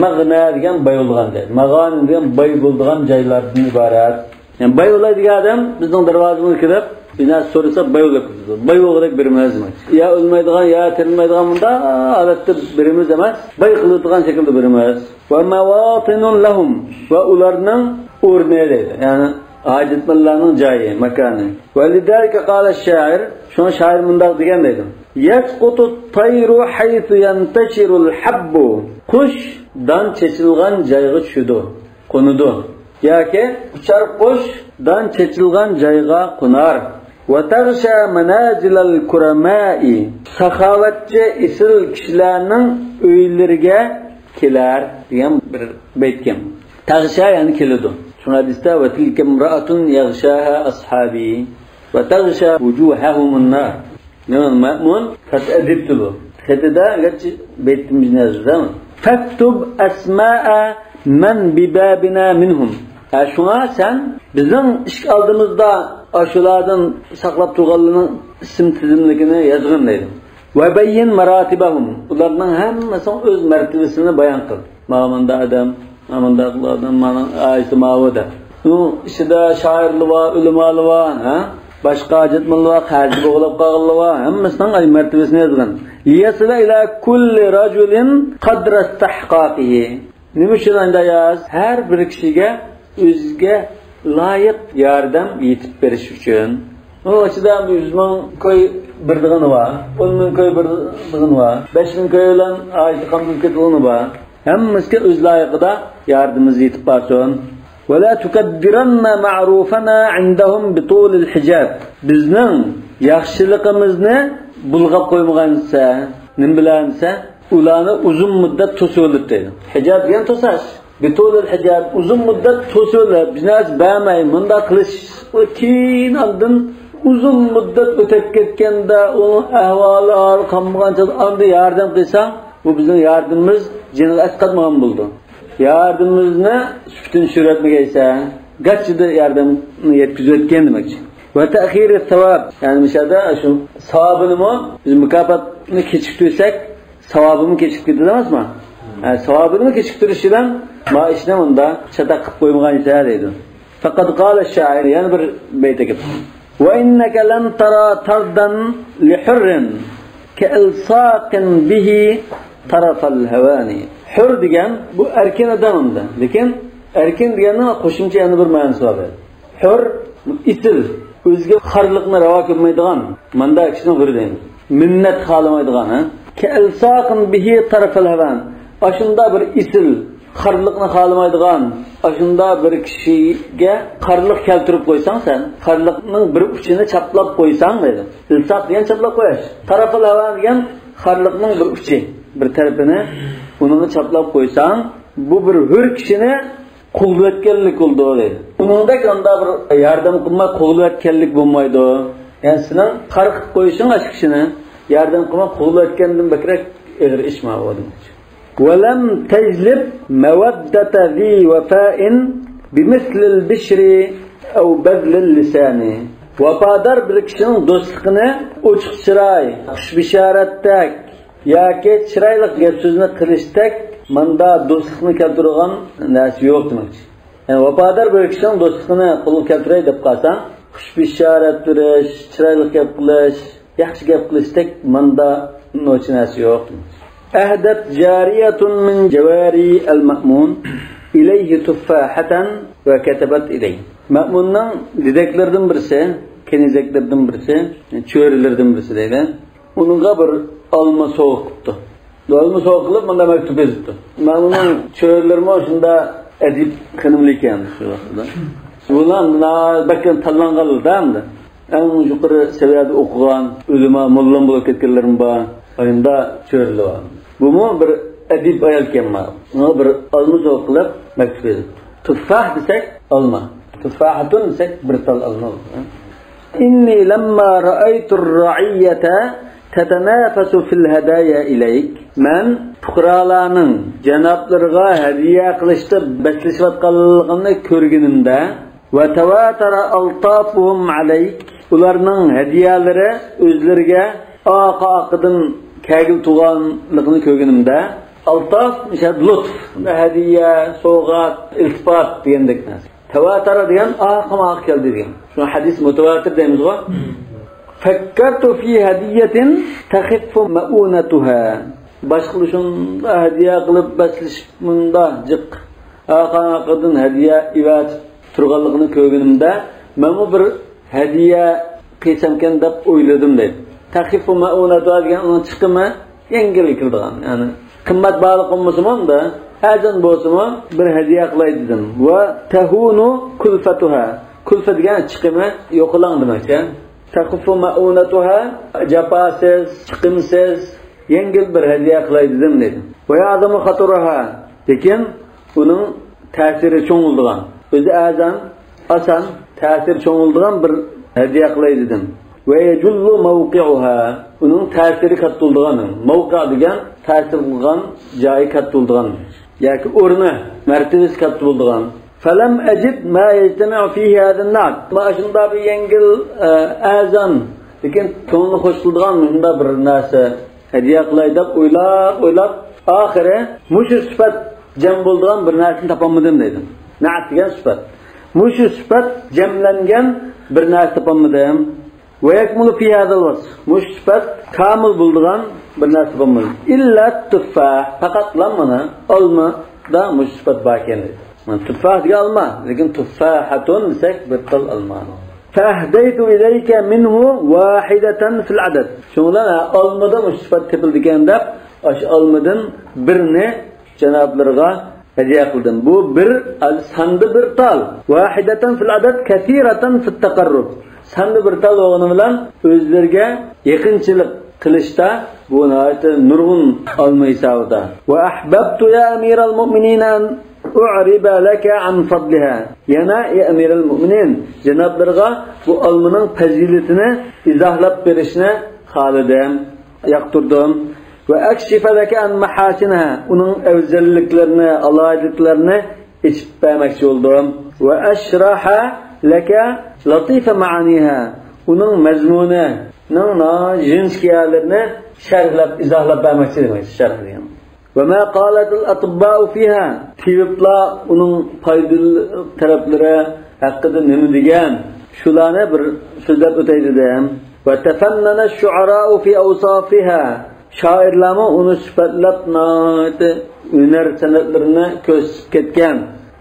مەغنە دېگەن باي بولىدىغان جاي. مەغانىم دېگەن باي بولىدىغان جايلاردىن ئىبارەت. يەنى باي بولاي دېگەن ئادەم بىزنىڭ دەرۋازىمىزغا كېلىپ، بىر نەرسە سورىسا باي بولۇپ كېتىدۇ. باي بولغۇدەك بېرىمىز دېمەك. يا ئۆلمەيدىغان، يا تىرىلمەيدىغان مۇنداق ھالەتتە بېرىمىز ئەمەس، باي قىلىدىغان شەكىلدە بېرىمىز. ومواطن لهم، ۋە ئۇلارنىڭ ئورنى دەيدۇ. يەنى ھاجەتمەنلەرنىڭ جايى، ماكانى. ولذلك قال الشاعر، شۇڭا شائىر مۇنداق دېگەن دەيدۇ. يسقط الطير حيث ينتشر الحب. قۇش دان چېچىلغان جايغا چۈشىدۇ، قونىدۇ. ياكى ئۇچار قۇش دان چېچىلغان جايغا قونار. وتغشى منازل الكرماء. ساخاۋەتچى ئېسىل كىشىلەرنىڭ ئۆيلىرىگە كېلەر دېگەن بىر بەيتكەن. تەغشا يەنى كېلىدۇ. شۇڭا ھەدىستە، وتلك امرأة يغشاها أصحابي وتغشى وجوههم النار. مەمۇن خەت ئەدىپتۇ بۇ. خېتىدە گەرچە بەيتتىن بىر نەرسە يازدى. فاكتب أسماء من ببابنا منهم. ھە، شۇڭا سەن بىزنىڭ ئىشىك ئالدىمىزدا ئاشۇلاردىن ساقلاپ تۇرغانلارنىڭ ئىسىم تىزىملىكىنى يازغىن دەيدۇ. وبين مراتبهم. ئۇلارنىڭ ھەممىسىنىڭ ئۆز مەرتىۋىسىنى بايان قىل. مانا مۇنداق ئادەم، مانا مۇنداق ئادەم، مانا ئايىسى ماۋۇ دەپ. ئۇنىڭ ئىچىدە شائىرلار بار، ئۆلىمالار بار، ھە؟ باشقا ھاجەتمەنلەر بار، قەرزى بوغۇلاپ قالغانلار بار، ھەممىسىنىڭ ئاي مەرتىۋىسىنى يازغىن. ليصل إلى كل رجل قدر استحقاقه. نېمە ئۈچۈن ئانداق ياز؟ ھەر بىر كىشىگە ئۆزىگە لايىق ياردەم يېتىپ بېرىش ئۈچۈن. ئۇنىڭ ئىچىدە يۈز مىڭ كوي بېرىدىغىنى بار، ئون مىڭ كوي بېرىدىغىنى بار، بەش مىڭ كوي بىلەن ھاجىتى قامدىلىپ كېتىدىغىنى بار. ھەممىسىگە ئۆز لايىقىدا ياردىمىمىز يېتىپ بارسۇن. ولا تكدرن معروفنا عندهم بطول الحجاب. بىزنىڭ ياخشىلىقىمىزنى بۇلغاپ قويمىغان دېسە، نېمە بىلەن دېسە، ئۇلارنى ئۇزۇن مۇددەت توسۇۋېلىپ دەيدۇ. ھىجاب دېگەن توساش. بطول الحجاب، ئۇزۇن مۇددەت توسۇۋېلىپ، بىر نەرسە بەرمەي، مۇنداق قىلىش، ئۇ كېيىن ئاندىن ئۇزۇن مۇددەت ئۆتۈپ كەتكەندە، ئۇنىڭ ئەھۋالى ھال قالمىغان چاغدا ئاندىن ياردەم قىلساڭ، بۇ بىزنىڭ ياردىمىمىز جېنىغا ئەتقاتمىغان بولىدۇ. ياردىمىمىزنى سۈپىتىنى چۈشۈرۈۋەتمىگەيسەن، گاچچىدا ياردەمنى يەتكۈزۈۋەتكەن دېمەكچى. وتأخير الثواب، يەنى مۇشۇ يەردە شۇ ساۋابىنىمۇ بىز مۇكاپاتنى كېچىكتۈرسەك، ساۋابىمۇ كېچىكىپ كېتىدۇ ئەمەسمۇ؟ ھە، ساۋابىنىمۇ كېچىكتۈرۈش بىلەن ما ئىشنى ئۇندا چاتاق قىلىپ قويمىغان ئىدى دەيدۇ. فقد قال الشاعر، يەنە بىر بەيت ئەكەپ. وإنك لن ترى طردا لحر كإلصاق به طرف الهوان. ھۆر دېگەن بۇ ئەركىن ئادەم ئەمدى. لېكىن ئەركىن دېگەننىڭ قوشۇمچە يەنە بىر مەنىسى بار. ھۆر، ئېسىل، ئۆزىگە خارلىقنى راۋا كۆرمەيدىغان، ماندا كىشىنى ھۆر دەيمىز. مىننەت خالىمايدىغان، ھە؟ كإلصاق به طرف الهوان. ئاشۇنداق بىر ئېسىل، خارلىقنى خالىمايدىغان، ئاشۇنداق بىر كىشىگە خارلىق كەلتۈرۈپ قويساڭ سەن، خارلىقنىڭ بىر ئۇچىنى چاپلاپ قويساڭ دەيدۇ. ئىلساق دېگەن چاپلاپ قويۇش. طرف الهوان دېگەن خارلىقنىڭ بىر ئۇچى، بىر تەرىپىنى، ئۇنىڭنى چاپلاپ قويساڭ، بۇ بىر ھۆر كىشىنى قوغلىۋەتكەنلىك بولىدۇ دەيدۇ. ئۇنىڭدەك ئاندا بىر ياردەم قىلماي قوغلىۋەتكەنلىك بولمايدۇ. يەنى سېنىڭ خار قىلىپ قويۇشۇڭ ئاشۇ كىشىنى ياردەم قىلماي قوغلىۋەتكەندىن بەكرەك ئېغىر ئىش ماۋۇ دېمەكچى. ولم تجلب مودة ذي وفاء بمثل البشر أو بذل اللسان. ۋاپادار بىر كىشىنىڭ دوستلۇقىنى ئوچۇق چىراي، خۇش بېشارەتتەك، ياكى چىرايلىق گەپ سۆزنى قىلىشتەك ماندا دوستلۇقنى كەلتۈرىدىغان نەرسە يوق دېمەكچى. يەنى ۋاپادار بىر كىشىنىڭ دوستلۇقىنى قولغا كەلتۈرەي دەپ قالساڭ، خۇش بېشارەت بېرىش، چىرايلىق گەپ قىلىش، ياخشى گەپ قىلىشتەك ماندا نوچى نەرسە يوق. أهدت جارية من جواري المأمون إليه تفاحة وكتبت إليه. مەمۇننىڭ دېدەكلىرىدىن بىرسى، كېنىزەكلىرىدىن بىرسى، چۆرىلىرىدىن بىرسى دەيلى. ئۇنىڭغا بىر ئالما سوۋغا قىپتۇ. ئالما سوۋغا قىلىپ، مۇنداق مەكتۇپ يېزىپتۇ. مەمۇننىڭ چۆرىلىرىمۇ شۇنداق ئەدىب خېنىملىكەن شۇ ۋاقىتتا. بۇلار بەك تاللانغانلار-دە ئەمدى. ئەڭ يۇقىرى سەۋىيەدە ئوقۇغان، ئۆلىما، موللام بولۇپ كەتكەنلىرىمۇ بار. ئاينىدا چۆرىلى بار. بۇمۇ بىر ئەدىب ئايالكەن مانا. ئۇنىڭغا بىر ئالما سوۋغا قىلىپ مەكتۇپ يېزىپتۇ. تۇففاھ دېسەك، ئالما. تۇففاھەتۇن دېسەك، بىر تال ئالما بولىدۇ. إني لما رأيت الرعية تتنافس في الهدايا إليك. مەن پۇقرالارنىڭ جانابلىرىغا ھەدىيە قىلىشتا بەسلىشىۋاتقانلىقىنى كۆرگىنىمدە، وتواتر ألطافهم عليك، ئۇلارنىڭ ھەدىيەلىرى ئۆزلىرىگە ئارقا-ئارقىدىن كەلگىلى تۇرغانلىقىنى كۆرگىنىمدە، ئالتاف، مىسال، لۇتف، ھەدىيە، سوۋغات، ئىلتىپات دېگەندەك نەرسە. تەۋاتەر دېگەن ئارقىمۇ ئارقا كەلدى دېگەن. شۇ ھەدىس مۇتەۋاتىر دەيمىزغۇ. فكرت في هدية تخف مؤونتها. باشقىلار شۇنداق ھەدىيە قىلىپ بەسلىشىپ مۇنداق جىق ئارقا-ئارقىدىن ھەدىيە ئېۋەتىپ تۇرغانلىقىنى كۆرگىنىمدە، مەنمۇ بىر ھەدىيە قىلسامكەن دەپ ئويلىدىم دەيدۇ. تخف مؤونتها دېگەن ئۇنىڭ چىقىمى يەڭگىل كېلىدىغان، يەنى قىممەت باھالىق بولمىسىمۇ، ئەمدى ئەرزان بولسىمۇ بىر ھەدىيە قىلاي دېدىم. وتهون كلفتها، كلفە دېگەن چىقىمى يوقىلاڭ دېمەكچى. تخف مؤونتها، جاپاسىز، چىقىمسىز، يەڭگىل بىر ھەدىيە قىلاي دېدىم دەيدۇ. ويعظم خطرها، لېكىن ئۇنىڭ تەسىرى چوڭ بولىدىغان، ئۆزى ئەرزان، ئاسان، تەسىرى چوڭ بولىدىغان بىر ھەدىيە قىلاي دېدىم. ويجل موقعها، ئۇنىڭ تەسىرى كاتتا بولىدىغان، مەۋقە دېگەن تەسىر قىلغان جايى كاتتا بولىدىغان ياكى ئورنى، مەرتىۋىسى كاتتا بولىدىغان. فلم أجد ما يجتمع فيه هذا النعت. مانا شۇنداق بىر يەڭگىل، ئە، ئەرزان، لېكىن كۆڭلىنى خۇش قىلىدىغان مۇشۇنداق بىر نەرسە ھەدىيە قىلاي دەپ ئويلاپ، ئويلاپ، ئاخىرى مۇشۇ سۈپەت جەم بولىدىغان بىر نەرسىنى تاپالمىدىم دەيدۇ. نەئت دېگەن سۈپەت. مۇشۇ سۈپەت جەملەنگەن بىر نەرسە تاپالمىدىم. ويكمل في هذا الوصف. مۇشۇ سۈپەت كامىل بولىدىغان بىر نەرسە تاپالمىدىم. إلا التفاح. پەقەتلا مانا ئالمىدا مۇشۇ سۈپەت بار ئىكەن دەيدۇ. مانا تۇففاھ دېگەن ئالما، لېكىن تۇففاھەتۇن دېسەك بىر تال ئالما. فأهديت إليك منه واحدة في العدد. شۇڭا بىلەن، ھە، ئالمىدا مۇشۇ سۈپەت تېپىلىدىكەن دەپ، ئاشۇ ئالمىدىن بىرنى جانابلىرىغا ھەدىيە قىلدىم. بۇ بىر، ساندا بىر تال. واحدة في العدد كثيرة في التقرب. ساندا بىر تال بولغىنى بىلەن ئۆزلىرىگە يېقىنچىلىق قىلىشتا بۇ ناھايىتى نۇرغۇن ئالما ھېسابىدا. وأحببت يا أمير المؤمنين أن أعرب لك عن فضلها. يەنە، ئەي ئەمىرەل مۆمىنىن، جانابلىرىغا بۇ ئالمىنىڭ پەزىلىتىنى ئىزاھلاپ بېرىشنى خالىدىم، ياقتۇردۇم. وأكشف لك عن محاسنها، ئۇنىڭ ئەۋزەللىكلىرىنى، ئالاھىدىلىكلىرىنى ئېچىپ بەرمەكچى بولدۇم. وأشرح لك لطيف معانيها، ئۇنىڭ مەزمۇنىنىڭ ناھايىتى يېنىك يەرلىرىنى شەرھلەپ، ئىزاھلاپ بەرمەكچى دېمەكچى، شەرھ دېگەن. وما قالت الأطباء فيها، تېبىپلار ئۇنىڭ پايدىلىق تەرەپلىرى ھەققىدە نېمە دېگەن، شۇلارنى بىر سۆزلەپ ئۆتەي دېدىم. وتفنن الشعراء في أوصافها، شائىرلارمۇ ئۇنى سۈپەتلەپ ناھايىتى ھۈنەر سەنئەتلىرىنى كۆرسىتىپ كەتكەن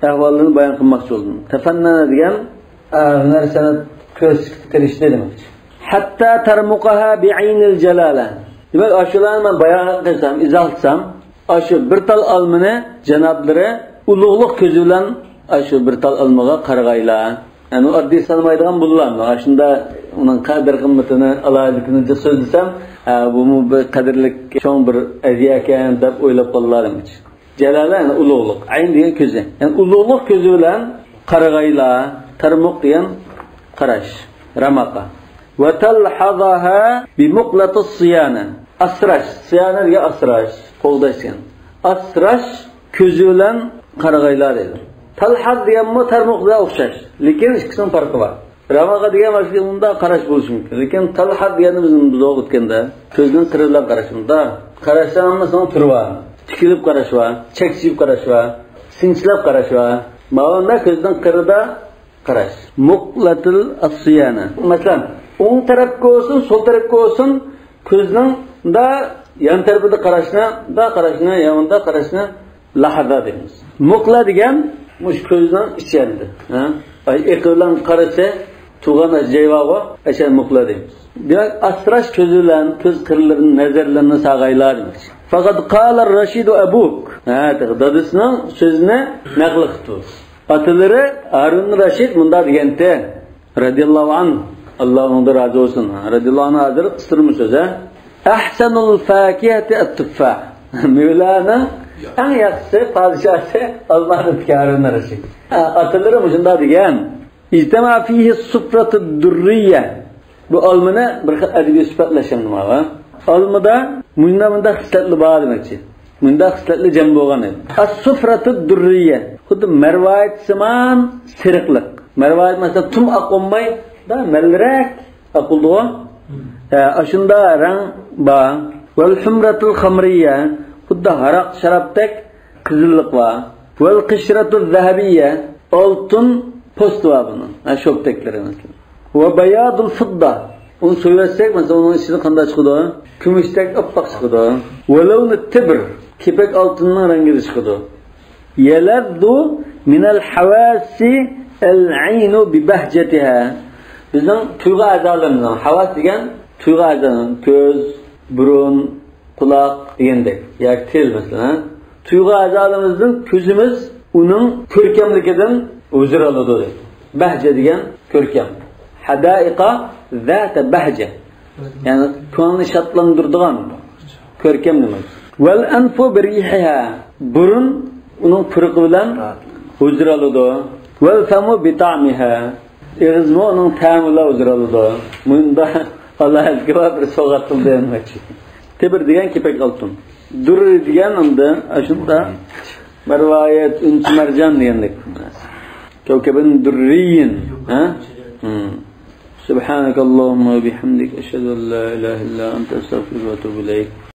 ئەھۋاللىرىنى بايان قىلماقچى بولدۇم. تفنن دېگەن، ئە، ھۈنەر سەنئەت كۆرسىتىشكە تىرىشتى دېمەكچى. حتى ترمقها بعين الجلالة. دېمەك، ئاشۇلارنى مەن بايان قىلسام، ئىزاھلىسام، ئاشۇ بىر تال ئالمىنى جانابلىرى ئۇلۇغلۇق كۆزى بىلەن ئاشۇ بىر تال ئالمىغا قارىغايلا. يەنى ئۇ ئاددىي سانىمايدىغان بولىدۇ. ئاشۇنداق ئۇنىڭ قەدىر-قىممىتىنى، ئالاھىدىلىكىنى سۆزلىسەم، ھە، بۇمۇ بىر قەدىرلىك چوڭ بىر ھەدىيە ئىكەن دەپ ئويلاپ قالىدۇ دېمەكچى. جالالە، يەنى ئۇلۇغلۇق. ئەين دېگەن كۆزى. يەنى ئۇلۇغلۇق كۆزى بىلەن قارىغايلا، تەرمۇق دېگەن قاراش، رەماقا. وتلحظها بمقلة الصيانة. ئاسراش، سىيانە دېگەن ئاسراش، قوغداش دېگەن. ئاسراش كۆزى بىلەن قارىغايلا دەيدۇ. تەلھەز دېگەنمۇ تەرمۇق بىلەن ئوخشاش، لېكىن ئىككىسىنىڭ پەرقى بار. رەماقا دېگەن باشقا مۇنداق قاراش بولۇشى مۇمكىن. لېكىن تەلھەز دېگەننى بىز بۇزۇپ ئۆتكەندە، كۆزنىڭ قىرى بىلەن قاراش مۇنداق. قاراشنىڭ ھەممىسىنىڭ تۈرى بار. تىكىلىپ قاراش بار، چەكچىيىپ قاراش بار، سىنچىلاپ قاراش بار. ماۋۇندا كۆزنىڭ قىرىدا قاراش. مۇقلەتىل ئاسسىيانە. مەسىلەن، ئوڭ تەرەپكە بولسۇن، سول تەرەپكە بولسۇن، كۆزنىڭ دا يان تەرىپىدە قاراشنى، دا قاراشنى، يا مۇندا قاراشنى لاھازا دەيمىز. مۇقلە دېگەن مۇشۇ كۆزنىڭ ئىچى ئەمدى. ھە؟ ئاي، ئېقى بىلەن قارىسا، تۇغان جاي بارغۇ، ئەشە مۇقلە دەيمىز. دېمەك، ئاسراش كۆزى بىلەن كۆز قىرلىرىنى، نەزەرلىرىنى ساغايلا دېمەكچى. فقد قال الرشيد أبوك. ھە، دادىسىنىڭ سۆزىنى نەقىل قىپتۇ. ئاتىلىرى ھارۇن رەشىد مۇنداق دېگەنتى، رەزىياللاھۇ ئەنھۇ، ئاللا ئۇنىڭدىن رازى بولسۇن. رەزىياللاھۇ ئەنھۇ ھازىر قىستۇرما سۆز، ھە؟ أحسن الفاكهة التفاح. مېۋىلەرنىڭ ئەڭ ياخشىسى، پادىشاھى ئالما دېدى ھارۇن رەشىد. ھە، ئاتىلىرى مۇشۇنداق دېگەن. اجتمع فيه الصفرة الدرية. بۇ ئالمىنى بىر خىل ئەدەبىي سۈپەتلەش ئەمدى مانا. ئالمىدا مۇنداق، مۇنداق خىسلەتلەر بار دېمەكچى. مۇنداق خىسلەتلەر جەم بولغان ئىدى. ئەس-سۇفرەتۇد دۇررىيە. خۇددى مەرۋايىت سىمان سېرىقلىق. مەرۋايىت مەسىلەن تۇم ئاق بولماي، دا مەللىرەك ئاق بولىدىغۇ. ھە، ئاشۇنداق رەڭ بار. ۋەل ھۇمرەتۇل خامرىيە. خۇددى ھاراق شارابتەك قىزىللىق بار. ۋەل قىشرەتۇز زەھەبىيە. ئالتۇن پوستى بار بۇنىڭ. ھە، شوپتەكلىرى مەسىلەن. ۋە بايادۇل فىددا. ئۇنى سويۇۋەتسەك، مەسىلەن، ئۇنىڭ ئىچىدىن قانداق چىقىدۇ؟ كۈمۈشتەك ئاپئاق چىقىدۇ. ۋە لەۋنۇت تىبر. كېپەك ئالتۇننىڭ رەڭگىدە چىقىدۇ. يەلەززۇ مىنەل ھەۋاسى ئەل ئەينۇ بىبەھجەتىھا. بىزنىڭ تۇيغۇ ئەزالىرىمىزنىڭ، ھەۋاس دېگەن تۇيغۇ ئەزالىرىمىز، كۆز، بۇرۇن، قۇلاق دېگەندەك، ياكى تىل مەسىلەن. تۇيغۇ ئەزالىرىمىزدىن كۆزىمىز ئۇنىڭ كۆركەملىكىدىن ھۇزۇر ئالىدۇ دەيدۇ. بەھجە دېگەن كۆركەم. ھەدائىقا زاتە بەھجە. يەنى كۆڭۈلنى شادلاندۇرىدىغان كۆركەم دېمەك. ۋەل ئەنفۇ بىرىيھىھا. بۇرۇن ئۇنىڭ پۇرىقى بىلەن ھۇزۇر ئالىدۇ. ۋەل فەمۇ بىتەئمىھا. ئېغىزمۇ ئۇنىڭ تەمى بىلەن ھۇزۇر ئالىدۇ. مۇنداق ئاللاھ ئەزگىۋار بىر سوۋغات قىلدى دېمەكچى. تىبر دېگەن كېپەك ئالتۇن. دۇررى دېگەن ئەمدى ئاشۇنداق بىر رىۋايەت ئۈنچە مەرجان دېگەندەك. كوكبن دۇررىيين. ھە؟ سبحانك اللهم وبحمدك، أشهد أن لا إله إلا أنت، أستغفرك وأتوب إليك.